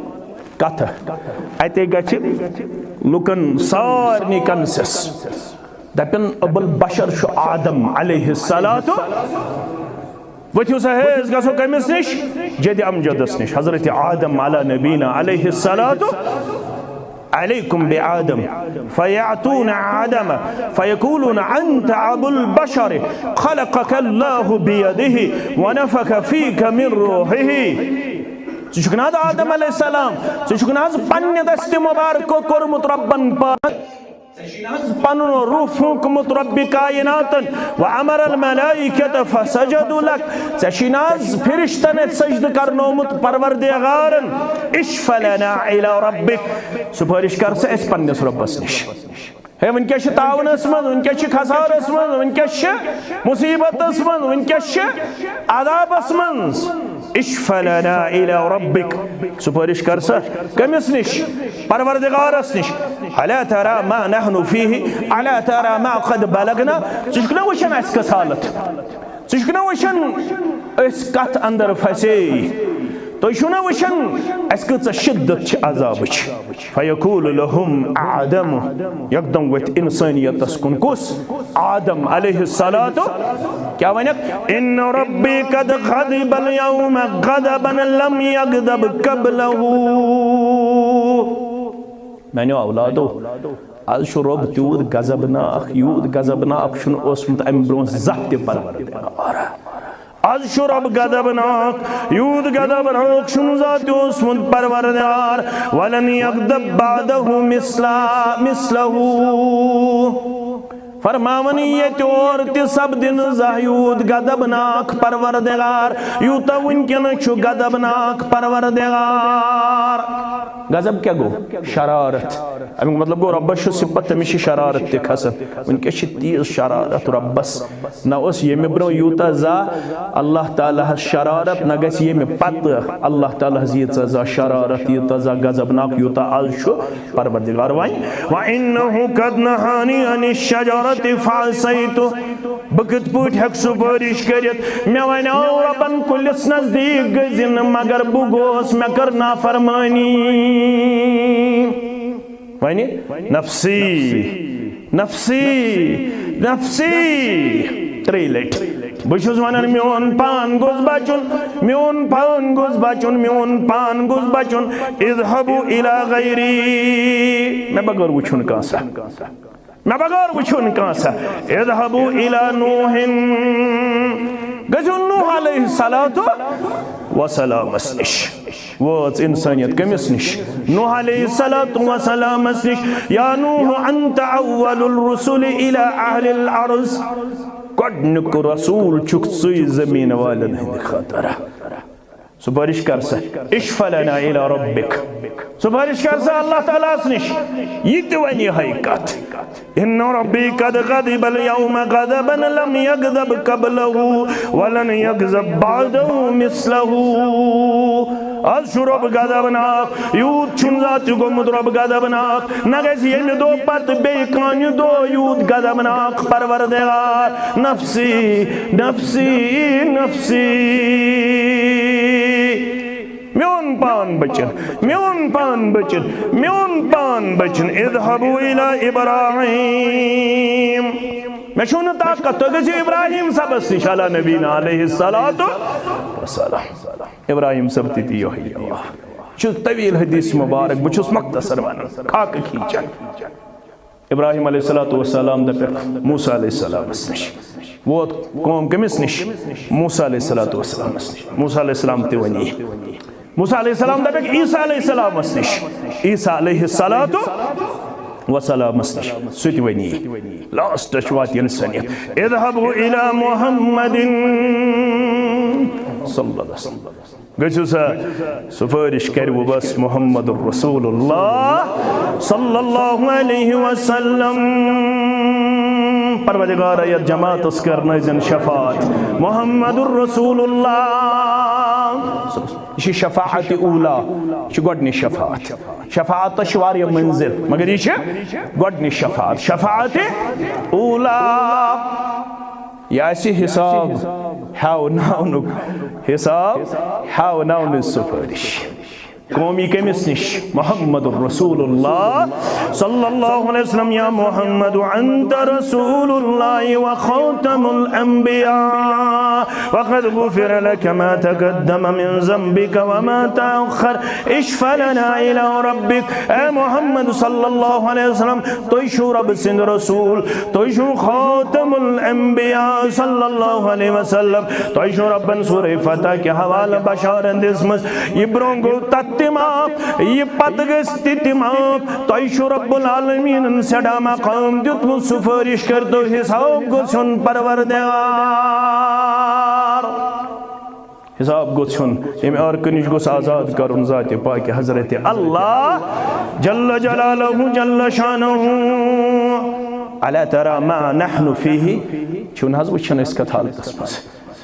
کَتھٕ۔ اَتے گژھِ لُکَن سارنٕے consensus۔ دَپن، ابو البشر چھُ آدم علیہ الصلوۃ۔ ؤتھِو سا، ہے، أسۍ گژھو کٔمِس نِش؟ جد امجدس نِش، حضرت آدم علی نبینا علیہ الصلوۃ۔ علیکم بآدم، فیأتون آدم، فیقولون انت ابو البشر، خلقک اللہ بیدہ، ونفخ فیک من روحہ۔ ژٕ چھُکھ نہ حظ آدم علیہ السلام، ژٕ چھُکھ نہ حظ پننہِ دستِ مبارکو کوٚرمُت رۄبن پاک؟ پنُن روح پھونکمُت رب کائناتن، وامر الملائکۃ فسجدوا لک، ژےٚ چھُے نہ حظ فرشتن اتہِ سجدٕ کرنومُت پروردگارن؟ اشفع لنا الی ربک، سفارش کر سا اسہِ پننِس رۄبس نِش۔ ہے، وٕنکیٚس چھِ تاونس منٛز، وٕنکیٚس چھِ خسارس منٛز، وٕنکیٚس چھِ مصیبتس منٛز، وٕنکیٚس چھِ عذابس منٛز۔ اشفع لنا الی ربک، سفارش کر سا کٔمِس نِش؟ پروردگارس نِش۔ الا ترى ما نحن فیہ، الا ترى ما قد بلغنا، ژٕ چھُکھ نہ وٕچھان اسہِ کۄس حالت؟ ژٕ چھُکھ نہ وٕچھان أسۍ کتھ اندر پھسے؟ تُہۍ چھِو نہ وٕچھان اسہِ کۭژاہ شدت چھِ عذابٕچ؟ فیقول لهم آدم، یکدم وۄتھِ انسانیتس کُن کُس؟ آدم علیہ الصلوۃ۔ کیٛاہ ونکھ؟ ان ربی قد غضب الیوم غضبا لم یغضب قبلہ۔ میانیو اولادو، از چھُ رۄب تیوٗت غضبناک، یوٗت غضبناک چھُنہٕ اوسمُت امہِ برونٛہہ زانٛہہ تہِ پروردگار۔ از چھُ رۄب غضبناک، یوٗت غضبناک چھُنہٕ زانٛہہ تہِ اوسمُت پروردگار۔ ولن یغضب بعدہ مثلا، مثلہ۔ فرماوان ییٚتہِ اور تہِ سپدِ نہٕ زانٛہہ یوٗت غضبناک پروردگار، یوٗتاہ وٕنکیٚنَس چھُ غضبناک پروردگار۔ غضب کیٛاہ گوٚو؟ شرارت۔ اَمیُک مطلب گوٚو، رۄبَس چھُ صفت، تٔمِس چھِ شرارت تہِ کھسان۔ وٕنکیٚس چھِ تیٖژ شرارت رۄبَس، نہ اوس ییٚمہِ برونٛہہ یوٗتاہ زانٛہہ اللہ تعالیٰ ہَس شرارت، نہ گژھِ ییٚمہِ پتہٕ اللہ تعالیٰ ہَس ییٖژاہ زانٛہہ شرارت، ییٖژاہ زانٛہہ غضبناک، یوٗتاہ از چھُ پروردگار۔ وۄنۍ، وَإِنَّهُ قَدْ نَهَانِي عَنِ الشَّجَرَةِ فَعَصَيْتُ۔ بہٕ کِتھ پٲٹھۍ ہٮ۪کہٕ سُفٲرِش کٔرِتھ؟ مےٚ وَنیو رۄبَن، کُلِس نزدیٖک گٔژھۍ نہٕ، مگر بہٕ گوس، مےٚ کٔر نافرمٲنی۔ وَنہِ، نفسی، نفسی، نفسی، ترٛیٚیہِ لٹہِ۔ بہٕ چھُس وَنان، میون پان گوٚژھ بچُن، میون پان گوٚژھ بچُن، میون پان گوٚژھ بچُن۔ اذهبوا إلى غيري، مےٚ بغٲر وٕچھُن کانٛہہ سا۔ مےٚ بغٲر وٕچھُن کانٛہہ سا۔ اذهبوا إلى نوح، گٔژھِو نوح علیہ الصلوۃ والسلامس نِش۔ وٲژ انسانیت کٔمِس نِش؟ نوح علیہ الصلوۃ والسلامس نِش۔ یا نوح أنت أول الرسل إلى أهل الأرض۔ گۄڈٕنیُک رسول چھُکھ ژٕے زمین والٮ۪ن ہٕنٛدِ خٲطرٕ۔ سفارش کر سا، اشفع لنا الی ربک، سفارش کر سا اللہ تعالیٰ ہس نش۔ یہ تہِ ونہِ یہے کتھ، ان ربی قد غضب الیوم غضبا لم یغضب قبلہ ولن یغضب بعدہ مثلہ۔ از چھُ رب غضبناک، یوٗت چھُنہٕ زانٛہہ تہِ گوٚمُت رب غضبناک، نہ گژھِ ییٚمہِ دۄہ پتہٕ بیٚیہِ کانہِ دۄہ یوٗت غضبناک پروردگار۔ نفسی، نفسی، نفسی۔ میون پان بچن، میون پان بچن، میون پان بچن۔ اذهبوا الى ابراہیم۔ مےٚ چھُو نہٕ طاقت، تُہۍ گٔژھِو ابراہیم صٲبس نِش، علی نبینا علیہ الصلوۃ والسلام۔ ابراہیم صٲب تہِ تہِ یِہوٚے جواب۔ چھُ طویل حدیث مبارک، بہٕ چھُس مختصر ونان، خاکہٕ کھینچان۔ ابراہیم علیہ الصلوۃ والسلام دپیکھ موسیٰ علیہ السلامس نش۔ ووت قوم کٔمِس نش؟ موسیٰ علیہ الصلوۃ والسلامس نش۔ موسیٰ علیہ السلام تہِ ونہِ یی۔ موسیٰ علیہ السلام دپیکھ عیسیٰ علیہ السلامس نش، عیسیٰ علیہ الصلوۃ والسلامس نش، سُہ تہِ ونہِ یی۔ لاسٹس واتہِ انسانیت، اذهبوا الى محمد صلی اللہ علیہ وسلم۔ گٔژھِو سا سفٲرِش کَرِ وۄنۍ بس محمد رسول اللہ صلی اللہ علیہ وسلم۔ پروردگار، یتھ جماعتس کر نٲزن شفاعت محمد رسول اللہ۔ یہِ چھِ شفاعت اولا، یہِ چھِ گۄڈٕنِچ شفاعت۔ شفاعتس چھِ واریاہ منزل، مگر یہِ چھِ گۄڈٕنِچ شفاعت، شفاعت اولا۔ یہِ آسہِ حساب ہیوناونُک، حساب ہیوناونٕچ سفٲرِش۔ قومی کٔمِس نِش؟ محمد رسول اللہ صلی اللہ علیہ وسلم۔ یا محمد انت رسول اللہ وخاتم الانبیاء وقد غفر لك ما تقدم من ذنبك وما تأخر، اشفع لنا الى ربك۔ اے محمد صلی اللہ علیہ وسلم، تُہۍ چھِو رب سٕنٛدۍ رسول، تُہۍ چھِو خاتم الانبیاء صلی اللہ علیہ وسلم، تۄہہِ چھُو ربن سورہ فتح کہِ حوالہٕ بشارت دِژمٕژ۔ یہِ برونٛہہ گوٚو تتھ تہِ معاف، یہِ پتہٕ گژھِ تہِ تہِ معاف۔ تۄہہِ چھُ رب العالمیٖنن سٮ۪ٹھاہ مقام دیُتمُت، سفٲرِش کٔرۍتو، حساب گوٚژھ ہیوٚن پروردگار۔ حساب گوٚژھ ہیوٚن، ییٚمہِ عٲرقہٕ نِش گوٚژھ آزاد کرُن ذاتِ پاکہِ حضرت اللہ جل جلالہ جل شانہ۔ الا ترى ما نحن فيه، چھِو نہٕ حظ وٕچھان أسۍ کتھ حالتس منٛز؟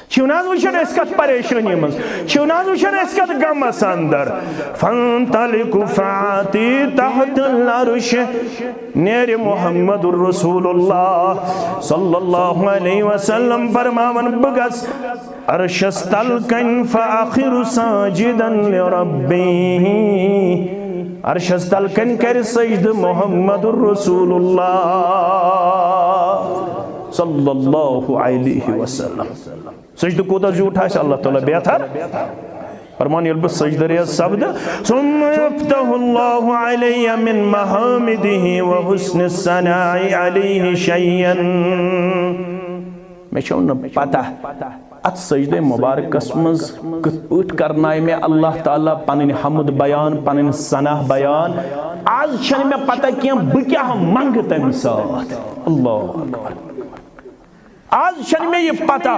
چھِو نہٕ حظ وٕچھان أسۍ کتھ پریشٲنی منٛز؟ چھِو نہٕ حظ وٕچھان أسۍ کتھ غمس اندر؟ فانطلق فآتي تحت العرش۔ نیرِ محمد رسول اللہ صلی اللہ علیہ وسلم فرماوان، بہٕ گژھٕ عرشس تل کن، فأخر ساجدا لربه۔ عرشس تل کن کرِ سجدٕ محمد رسول اللہ صلی اللہ علیہ وسلم۔ سجدٕ کوٗتاہ زیوٗٹھ آسہِ، اللہ تعالیٰ بہتر۔ فرمان، ییٚلہِ بہٕ سجدٕ ریز سپدٕ، ثم يفتح الله علي من محامده وحسن الثناء عليه شيئا۔ مےٚ چھو نہٕ پتہ اتھ سجدے مبارکس منٛز کِتھ پٲٹھۍ کرنایہِ مےٚ اللہ تعالیٰ پنٕنۍ حمد بیان، پنٕنۍ ثنا بیان۔ آز چھنہٕ مےٚ پتہ کینٛہہ بہٕ کیٛاہ منٛگہٕ تمہِ ساتہٕ۔ اللہ اکبر۔ آز چھنہٕ مےٚ یہِ پتہ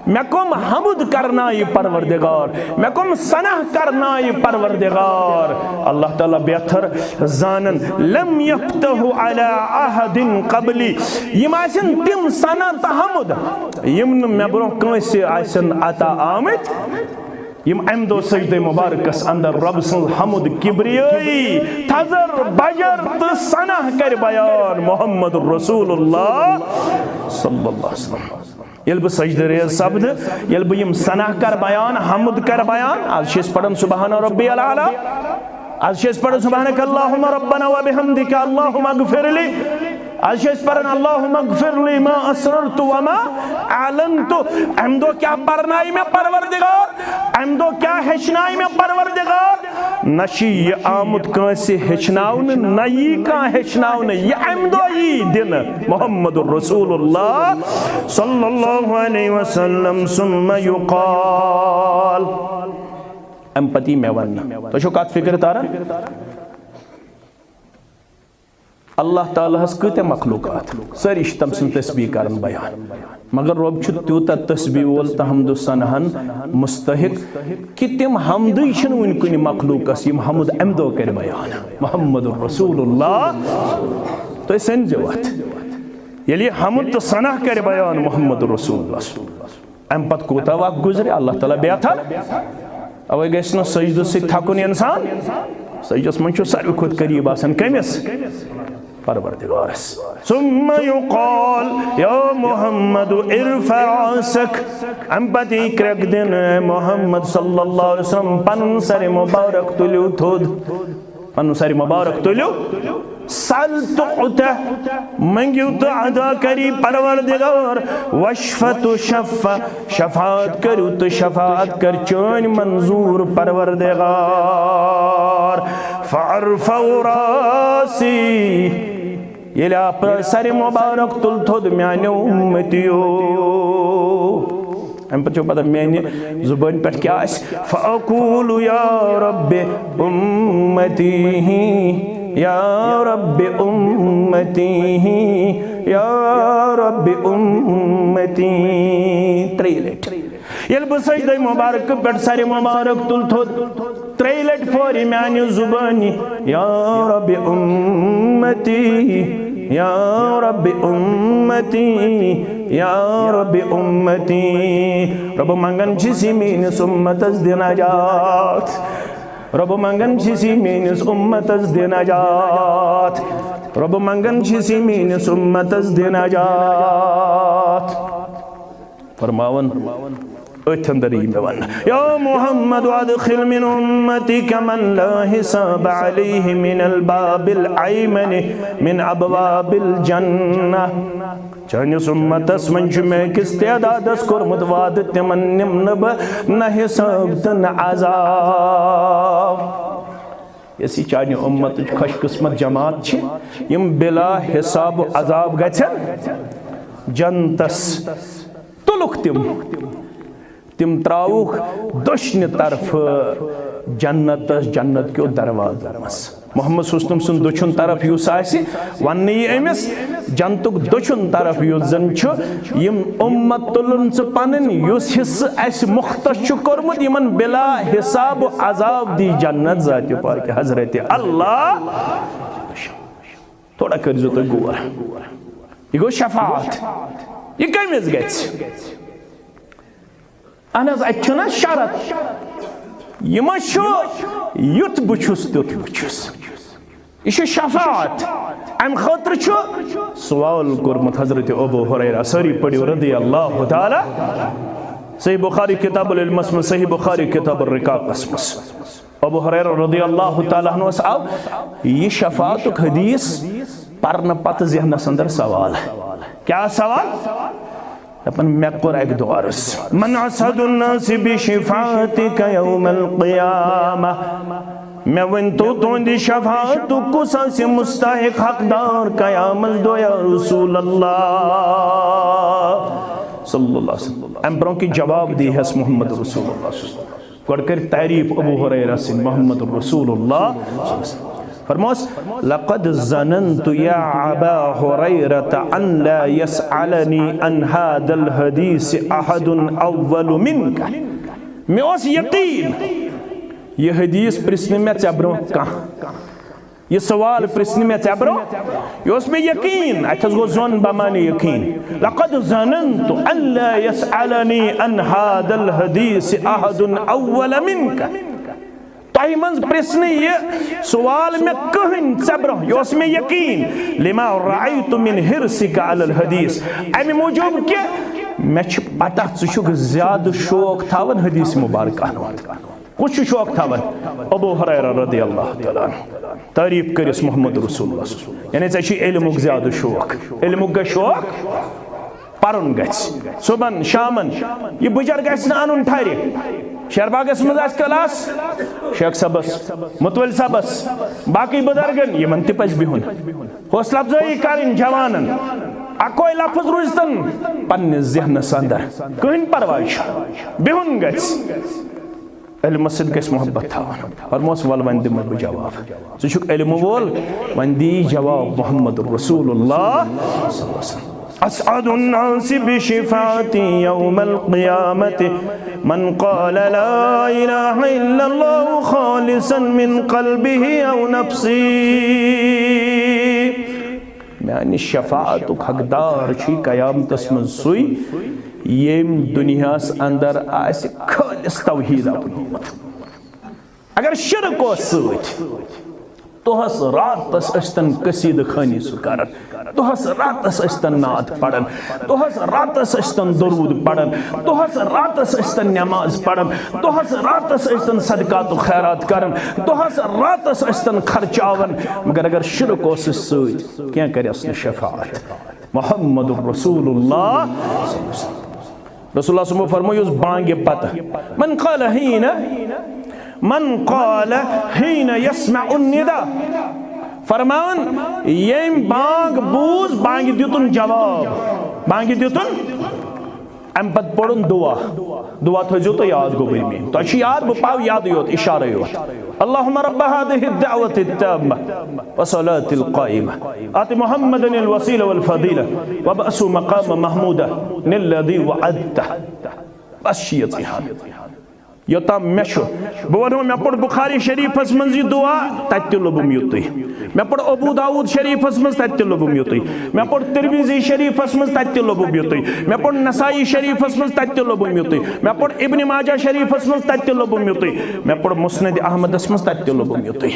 مےٚ کم حمد کرنایہِ پروردگار، مےٚ کم ثنا کرنایہِ پروردگار۔ اللہ تعالیٰ بہتر زانن۔ لم يفتح على أحد قبلي، یِم آسن تِم ثنا تہٕ حمد یِم نہٕ مےٚ برونٛہہ کٲنٛسہِ آسن عطا آمٕتۍ، یِم امہِ دۄہ سجدے مبارکس اندر رب سٕنٛز حمد، کبریٲیی، تھزر بجر تہٕ ثنا کرِ بیان محمد رسول اللہ صلی اللہ علیہ وسلم۔ ییٚلہِ بہٕ سجدٕ ریز سپدٕ، ییٚلہِ بہٕ یِم ثنا کر بیان، حمد کر بیان، از چھِ أسۍ پران سبحان ربی الاعلیٰ، از چھِ أسۍ پران سبحانک اللہم ربنا و بحمدک اللہم اغفر لی، از چھِ أسۍ پران اللہم اغفر لی ما اسررت و ما اعلنت۔ امہِ دۄہ کیٛاہ پرنایہِ مےٚ پروردگار؟ امہِ دۄہ کیٛاہ ہیٚچھنایہِ مےٚ پروردگار؟ نہ چھُ یہِ آمُت کٲنٛسہِ ہیٚچھناونہٕ، نہ یی کانٛہہ ہیٚچھناونہٕ۔ یہِ امہِ دۄہ یی دِنہٕ محمد رسول اللہ صلی اللہ علیہ وسلم۔ ثم يقال، امہِ پتہٕ یی مےٚ وننہٕ۔ تۄہہِ چھو کتھ فکر تران؟ اللہ تعالیٰ ہس کۭتیاہ مخلوقات، سٲری چھِ تٔمۍ سٕنٛز تسبیح کران بیان، مگر رۄب چھُ تیوٗتاہ تسبیح وول تہٕ حمد و ثنا ہن مستحق کہِ تِم حمدٕے چھِنہٕ وُنہِ کُنہِ مخلوقس، یِم حمد امہِ دۄہ کرِ بیان۔ محمد رسول اللہ، تُہۍ سٔنزیو اتھ، ییٚلہِ یہِ حمد تہٕ ثنا کرِ بیان محمد رسول اللہ۔ امہِ پتہٕ کوٗتاہ وقت گُزرِ، اللہ تعالیٰ بہتر۔ اوے گژھِ نہٕ سجدٕ سۭتۍ تھکُن انسان۔ سجدس منٛز چھُ ساروی کھۄتہٕ قریب آسان کٔمِس؟ پروردگارس۔ ثم يقال، یا محمد، ارفع رأسك۔ امہِ پتہٕ یی کرٛٮ۪کھ دِنہٕ، اے محمد صلی اللہ علیہ وسلم، پنُن سر مبارک تُلِو تھوٚد۔ پنُن سر مبارک تُلِو۔ سل تعطه، منگیو تہٕ عطا کری پروردگار۔ واشفع تشفع، شفاعت کٔرِو تہٕ شفاعت کر چٲنۍ منظور پروردگار۔ فارفع رأسی، ییٚلہِ آپ سر مبارک تُل تھوٚد میانیو امتیو، امہِ پتہٕ چھو پتہ میانہِ زبٲنۍ پٮ۪ٹھ کیٛاہ آسہِ۔ فاقول یا رب امتی، یا رب امتی، یا رب امتی، ترٛیٚیہِ لٹہِ۔ ییٚلہِ بہٕ سجدے مبارک پٮ۪ٹھ سر مبارک تُل تھوٚد، ترٛیٚیہِ لٹہِ پھورِ میانہِ زبٲنہِ، یا رب امتی، یا رب امتی، یا رب امتی۔ رب منگان چھِ سی میٲنِس امتس دِ نجات۔ رب منگان چھِ سی میٲنِس امتس دِ نجات۔ رب منگان چھِ سی میٲنِس امتس دِ نجات۔ فرماوان، أتھۍ اندر یی مےٚ وننہٕ، یا محمد ادخل من امتك من لا حساب عليه من الباب الأيمن من أبواب الجنة۔ چٲنِس امتس منٛز چھُ مےٚ أکِس تعدادس کوٚرمُت وعدٕ، تِمن نِمہٕ نہٕ بہٕ نہ حساب تہٕ نہ عذاب۔ یۄس یہِ چانہِ امتٕچ خۄش قسمت جماعت چھِ، یِم بلا حساب و عذاب گژھن جنتس۔ تُلُکھ تِم۔ تِم ترٛاوُکھ دٔچھنہِ طرفہٕ جنتس، جنت کیو دروازو منٛز۔ محمد صلی اللہ علیہ وسلم سُنٛد دٔچھُن طرف یُس آسہِ، وننہٕ یی أمِس، جنتُک دٔچھُن طرف یُس زن چھُ، یِم اُمت تُلُن ژٕ پنٕنۍ، یُس حصہٕ اَسہِ مختص چھُ کوٚرمُت، یِمن بلا حساب و عذاب دی جنت ذاتِ پاک حضرت اللہ۔ تھوڑا کٔرۍزیو تُہۍ غور۔ یہِ گوٚو شفاعت۔ یہِ کٔمِس گژھِ؟ اہن حظ، اتہِ چھُنہ شرط۔ یہِ ما چھُ یُتھ بہٕ چھُس تیُتھ بہٕ چھُس۔ یہِ چھُ شفاعت۔ امہِ خٲطرٕ چھُ سوال کوٚرمُت حضرت ابو ہریرہ۔ سٲری پٔرِو رضی اللہ تعالیٰ۔ صحیح بخاری کتاب العلمس منٛز، صحیح بخاری کتاب الرقاقس منٛز۔ ابو ہریرہ رضی اللہ تعالیٰ عنہ آو یہِ شفاعتُک حدیث پرنہٕ پتہٕ ذہنس اندر سوال۔ کیٛاہ سوال؟ دپان، مےٚ کوٚر اکہِ دۄہ عرض، من اسعد الناس بشفاعتک یوم القیامہ؟ مےٚ ؤنۍ تو، تُہنٛدِ شفاعتُک کُس آسہِ مستحق، حقدار قیامت دۄہ یا رسول اللہ صلی اللہ علیہ وسلم؟ امہِ برونٛہہ کہِ جواب دی ہس محمد رسول اللہ صلی اللہ علیہ وسلم۔ گۄڈٕ کٔرۍ تعریٖف ابو ہریرہ سٕنٛدۍ، محمد رسول اللہ۔ فرموس، لقد ظننت یا ابا ہریرہ ان لا یسألنی عن هذا الحدیث احد اول منک۔ مےٚ اوس یقین، یہِ حدیث پرژھِ نہٕ مےٚ ژےٚ برونٛہہ کانٛہہ۔ یہِ سوال پرژھِ نہٕ مےٚ ژےٚ برونٛہہ۔ یہِ اوس مےٚ یقین، اتہِ حظ گوٚو ظن بمعنی یقین۔ لقد ظننت ان لا یسألنی عن هذا الحدیث احد اول منک۔ تۄہہِ منٛز پرژھِ نہٕ یہِ سوال مےٚ کٕہٕنۍ ژےٚ برونٛہہ، یہِ اوس مےٚ یقین۔ لما رأیت من حرصک علی الحدیث، امہِ موٗجوٗب کہِ مےٚ چھِ پتہ ژٕ چھُکھ زیادٕ شوق تھاوان حدیث مبارکہ ہن ہُنٛد۔ کُس چھُ شوق تھاوان؟ ابو ہریرہ رضی اللہ تعالیٰ عنہ۔ تعریٖف کٔرِس محمد رسول اللہ صلی اللہ علیہ وسلم۔ یعنی ژےٚ چھُے علمُک زیادٕ شوق۔ علمُک گژھِ شوق، پرُن گژھِ۔ صُبحن، شامن، یہِ بُجر گژھِ نہٕ اَنُن ٹھرِ۔ شیرباغس منٛز آسہِ کلاس، شیخ صٲبس، متول صٲبس، باقٕے بُزرگن، یِمن تہِ پزِ بِہُن۔ حوصلہٕ افزٲیی کرٕنۍ جوانن۔ اکوے لفظ روٗزتن پننِس ذہنس اندر، کٕہٕنۍ پرواے چھُ، بِہُن گژھِ۔ علمس سۭتۍ گژھِ محبت تھاوُن۔ فرموس، ول وۄنۍ دِمے بہٕ جواب۔ ژٕ چھُکھ علمہٕ وول، وۄنۍ دِ جواب محمد رسول اللہ صلی اللہ علیہ وسلم۔ اسعد الناس بشفاعتی یوم القیامة من قال لا الہ الا اللہ خالصا من قلبه او نفسه۔ میانہِ شفاعتُک حقدار چھُ قیامتس منٛز سُے، ییٚمۍ دُنیاہس اندر آسہِ خٲلص توحید اپنومُت۔ اگر شرک اوس سۭتۍ، دۄہس راتس ٲسۍتن قصیدٕ خٲنی سُہ کران، دۄہس راتس ٲسۍتن نعت پران، دۄہس راتس ٲسۍتن درود پران، دۄہس راتس ٲسۍتن نماز پران، دۄہس راتس ٲسۍتن صدقات و خیرات کران، دۄہس راتس ٲسۍتن خرچاوان، مگر اگر شرک اوسُس سۭتۍ، کینٛہہ کرٮ۪س نہٕ شفاعت۔ محمد رسول اللہ۔ رسول اللہ صلی اللہ علیہ وسلم فرموو، یُس بانگہِ پتہٕ، من قال حین، من قال حین یسمع الندا، فرمان، ییٚمۍ بانگ بوٗز، بانگہِ دیُتُن جواب، بانگہِ دیُتُن، امہِ پتہٕ پوٚرُن دعا۔ دعا تھٲیزیو تُہۍ یاد، گوٚبٕرۍ میٲنۍ۔ تۄہہِ چھُ یاد، بہٕ پاو یادٕے یوت، اشارے یوت۔ اللهم رب هذه الدعوة التامة والصلاة القائمة آت محمدا الوسيلة والفضيلة وابعثه مقاما محمودا الذي وعدته۔ بس چھِ ییژٕے ہن۔ یوٚتام مےٚ چھُ، بہٕ وَنہو، مےٚ پوٚر بخاری شریفس منٛز یہِ دعا، تَتہِ تہِ لوٚبُم یُتُے۔ مےٚ پوٚر ابو داؤد شریفس منٛز، تَتہِ تہِ لوٚبُم یُتُے۔ مےٚ پوٚر ترمذی شریفس منٛز، تَتہِ تہِ لوٚبُم یُتُے۔ مےٚ پوٚر نسائی شریفس منٛز، تَتہِ تہِ لوٚبُم یُتُے۔ مےٚ پوٚر ابن ماجہ شریفس منٛز، تَتہِ تہِ لوٚبُم یُتُے۔ مےٚ پوٚر مسند احمدس منٛز، تَتہِ تہِ لوٚبُم یُتُے۔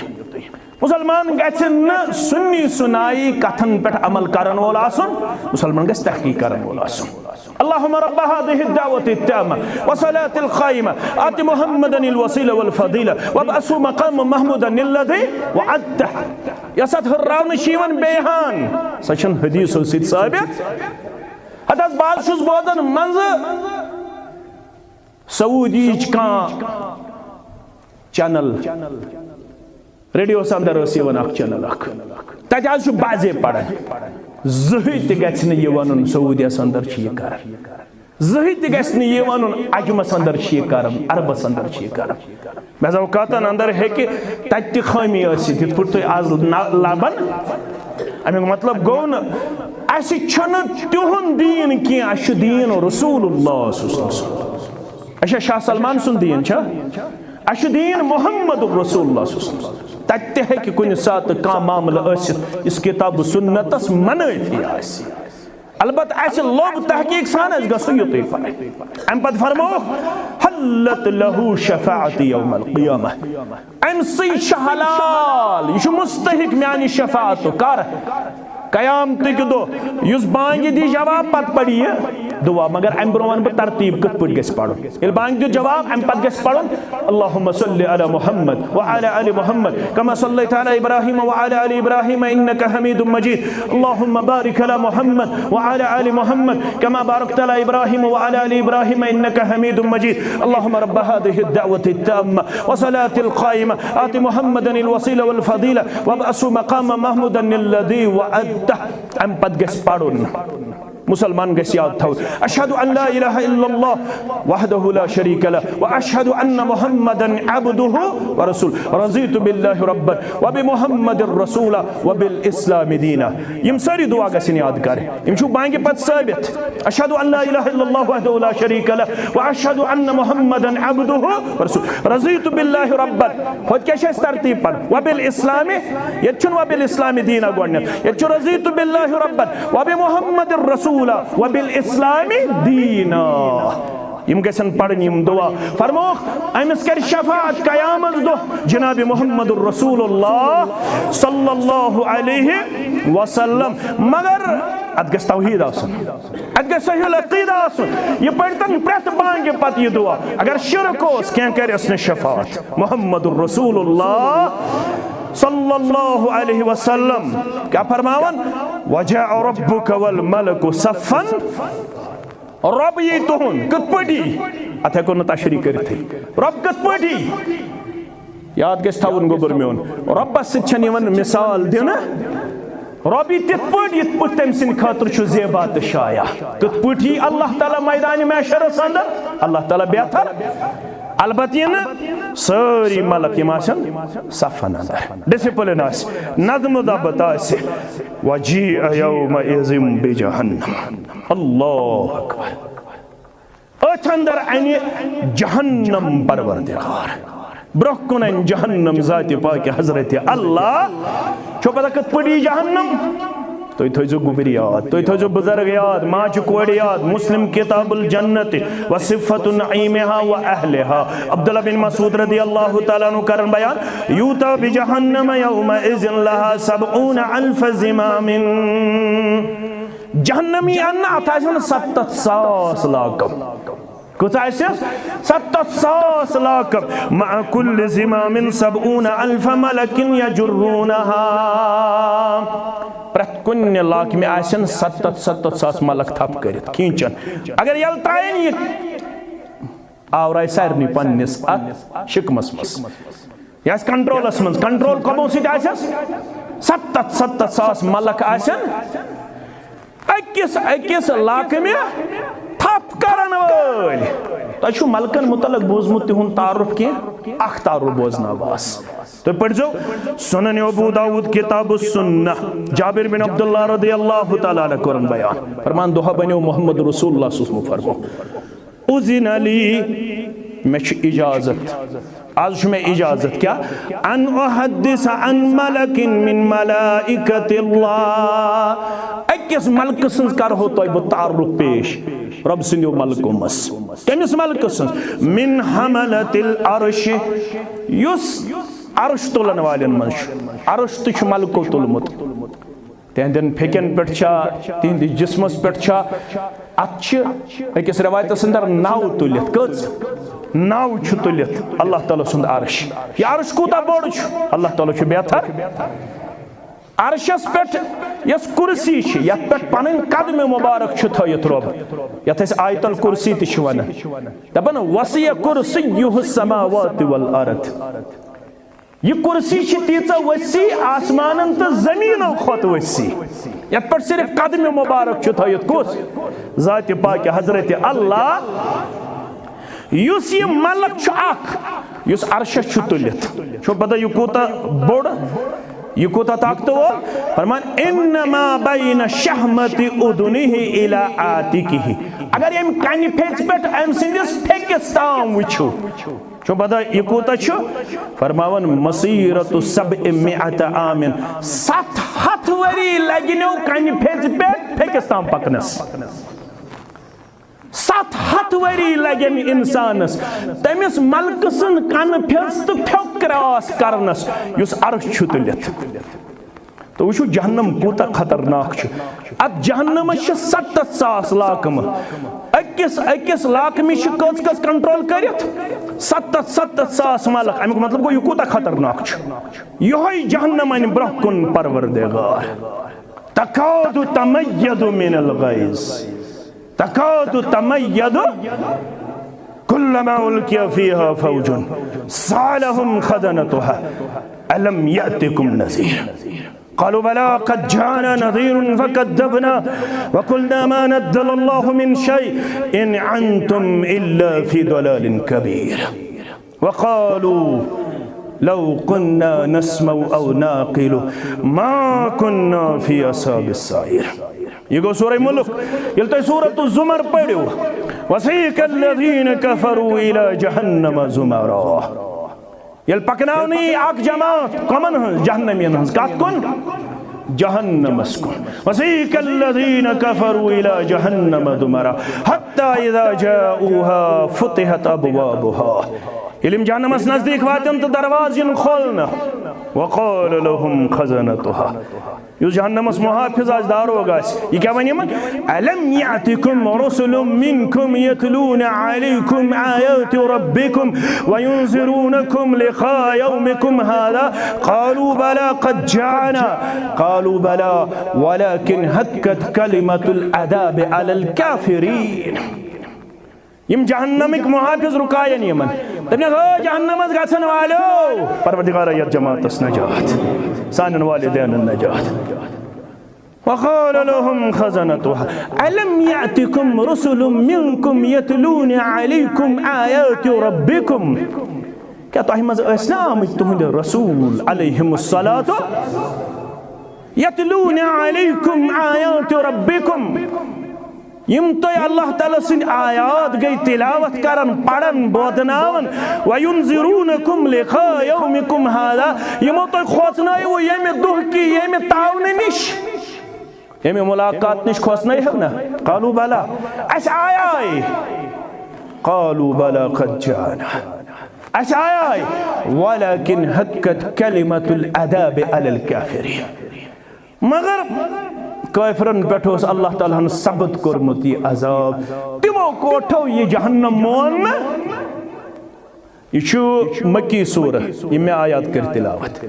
مسلمان گژھِ نہٕ سُنی سُنایی کتھن پٮ۪ٹھ عمل کرن وول آسُن، مسلمان گژھِ تحقیق کرن وول آسُن۔ اللهم رب هذه الدعوة التامة والصلاة القائمة آت محمدا الوسيلة والفضيلة وابعثه مقاما محمودا الذي وعدته۔ یۄس اتھ ہُراونہٕ چھِ یِوان بیٚیہِ ہان، سۄ چھَنہٕ حدیثو سۭتۍ ثٲبت۔ ہتہٕ حظ، بہٕ حظ چھُس بوزان منٛزٕ سعودیچ کانٛہہ چینل، ریڈیوس اندر ٲس یِوان اکھ چینل اکھ، تتہِ حظ چھُ بعضے پران، زٕہٕے تہِ گژھِ نہٕ یہِ ونُن سعودیس اندر چھِ یہِ کران۔ زٕہٕے تہِ گژھِ نہٕ یہِ وَنُن، عجمَس اندر چھِ یہِ کرم، عربَس اندر چھِ یہِ کرم۔ بعض اوقاتن اندر ہیٚکہِ تَتہِ تہِ خٲمی ٲسِتھ، یِتھ پٲٹھۍ تُہۍ آز نہ-، لَبَن۔ اَمیُک مطلب گوٚو نہٕ، اَسہِ چھُنہٕ تِہُنٛد دیٖن کینٛہہ، اَسہِ چھُ دیٖن رسول اللہ صلی اللہ علیہ وسلم۔ اچھا، شاہ سلمان سُنٛد دیٖن چھا؟ اَسہِ چھُ دیٖن محمد رسول اللہ صلی اللہ علیہ وسلم۔ تَتہِ تہِ ہیٚکہِ کُنہِ ساتہٕ کانٛہہ معاملہٕ ٲسِتھ، یُس کِتاب و سُنتَس منٲفی آسہِ۔ البتہ اَسہِ لوٚب تحقیق سان، اَسہِ گژھو یُتُے پَرٕنۍ۔ اَمہِ پَتہٕ فرمووُکھ، "حلت لہو شفاعتی یوم القیامہ"، أمۍ سٕے چھُ حلال، یہِ چھُ مستحق میانہِ شفاعتُک۔ کر؟ قیامتٕکۍ دۄہ، یُس بانگہِ دی جواب، پتہٕ پرِ یہِ دعا۔ مگر امہِ برونٛہہ ونہٕ بہٕ ترتیب کِتھ پٲٹھۍ گژھِ پرُن۔ ییٚلہِ بانگہِ دیُت جواب، امہِ پتہٕ گژھِ پرُن، اللہم صل علی محمد وعلی آل محمد کما صلیت علی ابراہیم وعلی آل ابراہیم انک حمید مجید۔ اللہم بارک علی محمد وعلی آل محمد کما بارکت علی ابراہیم وعلی آل ابراہیم انک حمید مجید۔ اللہم رب هذه الدعوة التامة والصلاة القائمة، آت محمدا الوسيلة والفضيلة، وابعثه مقاما محمودا الذي وعدته۔ امہِ پتہٕ گژھِ پرُن، مسلمان گژھِ یاد تھاوُن، اشہد ان لا الہ الا اللہ وحدہ لا شریک لہ، و اشہد ان محمدا عبدہ و رسول، رضیت باللہ ربا و بمحمد رسولا و بالاسلام دینا۔ یِم سٲری دعا گژھن یاد کرٕنۍ، یِم چھِ بانگہِ پتہٕ ثٲبت۔ اشہد ان لا الہ الا اللہ وحدہ لا شریک لہ، و اشہد ان محمدا عبدہ و رسول، رضیت باللہ ربا۔ ہوٚتہِ کیٛاہ چھِ اَسہِ ترتیٖب پَرٕنۍ؟ وبالاسلام، ییٚتہِ چھُنہٕ وبالاسلام دینا گۄڈٕنٮ۪تھ، ییٚتہِ چھُ رضیت باللہ ربا وبمحمد رسولا وبالاسلام دینا۔ یِم گژھن پَرٕنۍ یِم دعا۔ فرمووُکھ، أمِس کَرِ شفاعت قیامت دۄہ جناب محمد رسول اللہ صلی اللہ علیہ وسلم۔ مگر اَتھ گژھِ توحیٖد آسُن۔ اَتہِ گژھِ صحیح العقیدہ آسُن۔ یہِ پٔرۍتن پرٛٮ۪تھ بانگہِ پتہٕ یہِ دعا۔ اگر شرک اوس، کینٛہہ کرٮ۪س نہٕ شفاعت۔ محمد رسول اللہ صلی اللہ علیہ وسلم کیٛاہ فرماوان؟ "وجاء ربک والملک صفا"۔ رب یی تُہُنٛد، کِتھ پٲٹھۍ یی؟ اَتھ ہٮ۪کو نہٕ تشریح کٔرِتھٕے۔ رب کِتھ پٲٹھۍ یی؟ یاد گژھِ تھاوُن گوٚبُر میون، رۄبَس سۭتۍ چھَنہٕ یِوان مثال دِنہٕ۔ رۄب یی تِتھ پٲٹھۍ، یِتھ پٲٹھۍ تٔمۍ سٕنٛدِ خٲطرٕ چھُ زیبا تہٕ شایع۔ کِتھ پٲٹھۍ یی اللہ تعالیٰ میدانِ محشرَس اندر؟ اللہ تعالیٰ بہتر۔ البتہ یِن نہٕ سٲری ملک، یِم آسن صفن اندر، ڈسپلن آسہِ، نظم و ضبط آسہِ۔ وجیء یومئذ بجہنم۔ اللہ اکبر۔ أتھۍ اندر انہِ جہنم پروردگار۔ برونٛہہ کُن انہِ جہنم ذاتِ پاکِ حضرت اللہ۔ چھو پتہ کتھ پٲٹھۍ یی جہنم؟ تُہۍ تھٲیزیو گوٚبُر یاد، تُہۍ تھٲیزیو بُزرگ یاد، ماجہِ کورِ یاد۔ مسلم کتاب الجنت و صفت نعیمہا و اہلہا۔ عبداللہ بن مسعود رضی اللہ تعالیٰ عنہ کرن بیان، یوتیٰ بجہنم یومئذ لہا سبعون الف زمام۔ جہنمی انہٕ اتھ آسن ستتھ ساس لاکم۔ کۭژاہ آسٮ۪س؟ ستتھ ساس لاکم۔ مع کل زمام سبعون الف ملک یجرونہا۔ پرٛٮ۪تھ کُنہِ لاکمہِ آسن ستتھ، ستتھ ساس ملک تھپھ کٔرِتھ کھینچان۔ اگر یلہٕ ترٛایَن یہِ، آورایہِ سارنٕے پننِس اتھ شکمس منٛز۔ یہِ آسہِ کنٹرولس منٛز، کنٹرول کمو سۭتۍ آسٮ۪س؟ ستتھ، ستتھ ساس ملک آسن أکِس أکِس لاکمہِ تھپھ کرن وٲلۍ۔ تۄہہِ چھُو ملکن متعلق بوٗزمُت تِہُنٛد تعارُف کینٛہہ؟ اکھ تعارُف بوزناو بہٕ آز۔ تُہۍ پٔرۍزیو سنن ابو داؤد کتاب السنہ، جابر بن عبداللہ رضی اللہ تعالیٰ عنہ کوٚرُن بیان۔ فرمان، دۄہ بنیو محمد رسول اللہ صلی اللہ علیہ وسلم فرمو، اذن لی، مےٚ چھُ اجازت، آز چھُ مےٚ اجازت، کیٛاہ؟ ان احدث عن ملک من ملائکۃ اللہ، أکِس ملکہٕ سٕنٛز کرہو تۄہہِ بہٕ تعارُف پیش، رۄب سٕنٛدیو ملکو منٛز۔ کٔمِس ملکہٕ سٕنٛز؟ من حملۃ العرش، یُس عرش تُلن والٮ۪ن منٛز چھُ، عرش تہِ چھُ ملکو تُلمُت۔ تِہنٛدٮ۪ن پھیٚکٮ۪ن پٮ۪ٹھ چھا، تِہنٛدِس جسمس پٮ۪ٹھ چھا؟ اتھ چھِ أکِس رٮ۪وایتس اندر ناو تُلِتھ۔ کٔژ؟ ناو چھُ تُلِتھ اللہ تعالیٰ سُنٛد عرش۔ یہِ عرش کوٗتاہ بوٚڑ چھُ؟ اللہ تعالیٰ چھُ بہتر۔ عرشس پٮ۪ٹھ یۄس کرسی چھِ، یتھ پٮ۪ٹھ پنٕنۍ قدمِ مبارک چھُ تھٲیِتھ رۄب، یتھ أسۍ آیت الکرسی تہِ چھِ ونان، دپان، وسع کرسیہ السماوات والارض۔ یہِ کرسی چھِ تیٖژاہ وسیع، آسمانن تہٕ زٔمیٖنو کھۄتہٕ وسیع، یتھ پٮ۪ٹھ صرف قدمِ مبارک چھُ تھٲیِتھ۔ کُس؟ ذاتِ پاکِ حضرت اللہ، یُس یہِ ملک چھُ اکھ، یُس عرشس چھُ تُلِتھ۔ چھو پتہ یہِ کوٗتاہ بوٚڑ، یہِ کوٗتاہ طاقتہٕ وول؟ فرمان، "انما بین شحمت اذنہ الی عاتقہ"۔ اگر ییٚمہِ کنہِ پھیژِ پٮ۪ٹھ أمۍ سٕنٛدِس پھیٚکِس تام وٕچھِو، چھو پتہ یہِ کوٗتاہ چھُ؟ فرماوان، "مسیرت سبع مئت عام"، ستھ ہتھ ؤری لگنو کنہِ پھیژِ پٮ۪ٹھ پھیٚکِس تام پکنس۔ ستھ ہتھ ؤری لگن انسانس تٔمِس ملکہٕ سٕنٛز کنہٕ پھیٚژ تہٕ پھیوٚک کراس کرنس، یُس عرش چھُ تُلِتھ۔ تہٕ وٕچھِو، جہنم کوٗتاہ خطرناک چھُ۔ اتھ جہنمس چھِ ستتھ ساس لاکمہٕ۔ أکِس، أکِس لاکمہِ چھِ کٔژ کٔژ کنٹرول کٔرِتھ؟ ستتھ، ستتھ ساس ملک۔ امیُک مطلب گوٚو، یہِ کوٗتاہ خطرناک چھُ۔ یِہوٚے جہنم انہِ برٛونٛہہ کُن پروردگار۔ تکاد تمیز من الغیظ۔ تکاد تمیز۔ كلما ألقي فيها فوج سألهم خزنتها ألم يأتكم نذير؟ قالوا بلى قد جاءنا نذير فكذبنا وقلنا ما نزل الله من شيء إن أنتم إلا في ضلال كبير. وقالوا لو كنا نسمع أو نعقل ما كنا في أصحاب السعير. یہِ گوٚو سورہ ملک۔ ییٚلہِ تُہۍ سورۃ الزمر پٔرِو، وسيق الذين كفروا إلى جهنم زمرا۔ ییٚلہِ پکناونہٕ یی اکھ جماعت، کمن ہٕنٛز؟ جہنمین ہٕنٛز۔ کتھ کُن؟ جہنمس کُن۔ وسيق الذين كفروا إلى جهنم زمرا حتى إذا جاءوها فتحت أبوابها۔ ییٚلہِ یِم جہنمس نزدیٖک واتن تہٕ دروازٕ یِن کھولنہٕ، وقال لهم خزنتها، یُس جہنمس محافظ آسہِ، داروغ آسہِ، یہِ کیٛاہ ونہِ یِمن؟ ألم يأتكم رسل منكم يتلون عليكم آيات ربكم وينذرونكم لقاء يومكم هذا؟ قالوا بلى قد جاءنا۔ قالوا بلى ولكن حقت كلمة العذاب على الكافرين۔ یِم جہنمٕکۍ محافظ رُکاین یِمن۔ دپن، "ہو جہنمس گژھن والو، پروردگارا، یتھ جماعتس نجات، سانٮ۪ن والدینن نجات۔" وقال لهم خزنتها ألم يأتكم رسل منكم يتلون عليكم آيات ربكم۔ کیٛاہ تۄہہِ منٛز ٲسۍ نہ آمٕتۍ تُہنٛدِ رسول علیہم الصلوۃ، یتلون علیکم آیات ربکم، یِم تۄہہِ اللہ تعالیٰ سٕنٛدۍ آیات گٔے تلاوت کران، پران، بوزناوان، وینذرونکم لقاء یومکم ھذا، یِمو تۄہہِ کھوژنٲیوٕ ییٚمہِ دۄہ کہِ، ییٚمہِ تاونہٕ نِش، ییٚمہِ ملاقات نِش کھوژنٲیہو نہ؟ قالوا بلی، اَسہِ آیے۔ قالوا بلی قد جاءنا، اَسہِ آیے، ولكن حقت كلمة العذاب على الكافرين۔ مگر کٲفرن پٮ۪ٹھ اوس اللہ تعالیٰ ہن ثبت کوٚرمُت یہِ عذاب، تِمو کوٚر یہِ جہنم مون نہٕ۔ یہِ چھُ مکی سورہ، یِم مےٚ آیات کٔرۍ تلاوت۔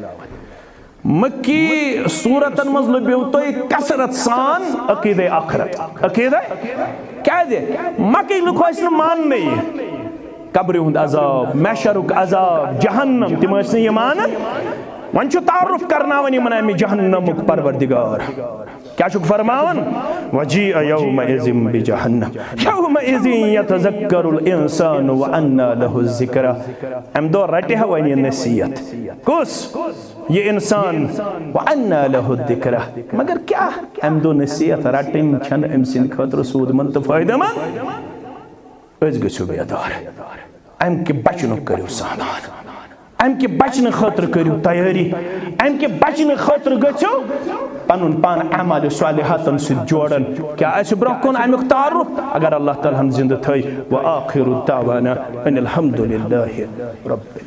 مکی سورتن منٛز لٔبِو تُہۍ کثرت سان عقیدے آخرت۔ عقیدے؟ کیازِ؟ مکٕکۍ لُکھ ٲسۍ نہٕ ماننٕے۔ قبرِ ہُنٛد عذاب، محشرُک عذاب، جہنم، تِم ٲسۍ نہٕ یہِ مانان۔ وۄنۍ چھُ تعارُف کرناوان یِمن امہِ جہنمُک پروردگار۔ کیٛاہ چھُکھ فرماوان؟ وجیء یومئذ بجہنم، یومئذ یتذکر الانسان وانی لہ الذکریٰ۔ امہِ دۄہ رٹہِ ہا وۄنۍ یہِ نصیحت۔ کُس؟ یہِ انسان۔ وانی لہ الذکریٰ۔ مگر کیٛاہ؟ امہِ دۄہ نصیحت رٹٕنۍ چھنہٕ أمۍ سٕنٛدِ خٲطرٕ سوٗدمُت تہٕ فٲیدٕ مند۔ أسۍ گٔژھِو بیدار۔ امہِ کہِ بچنُک کٔرِو سامان۔ امہِ کہِ بچنہٕ خٲطرٕ کٔرِو تیٲری۔ امہِ کہِ بچنہٕ خٲطرٕ گٔژھِو پنُن پان اعمال صالحاتن سۭتۍ جوڑن۔ کیٛاہ آسہِ برونٛہہ کُن امیُک تعارُف؟ اگر اللہ تعالیٰ ہن زندٕ تھٲے۔ وآخر دعوانا ان الحمد للہ رب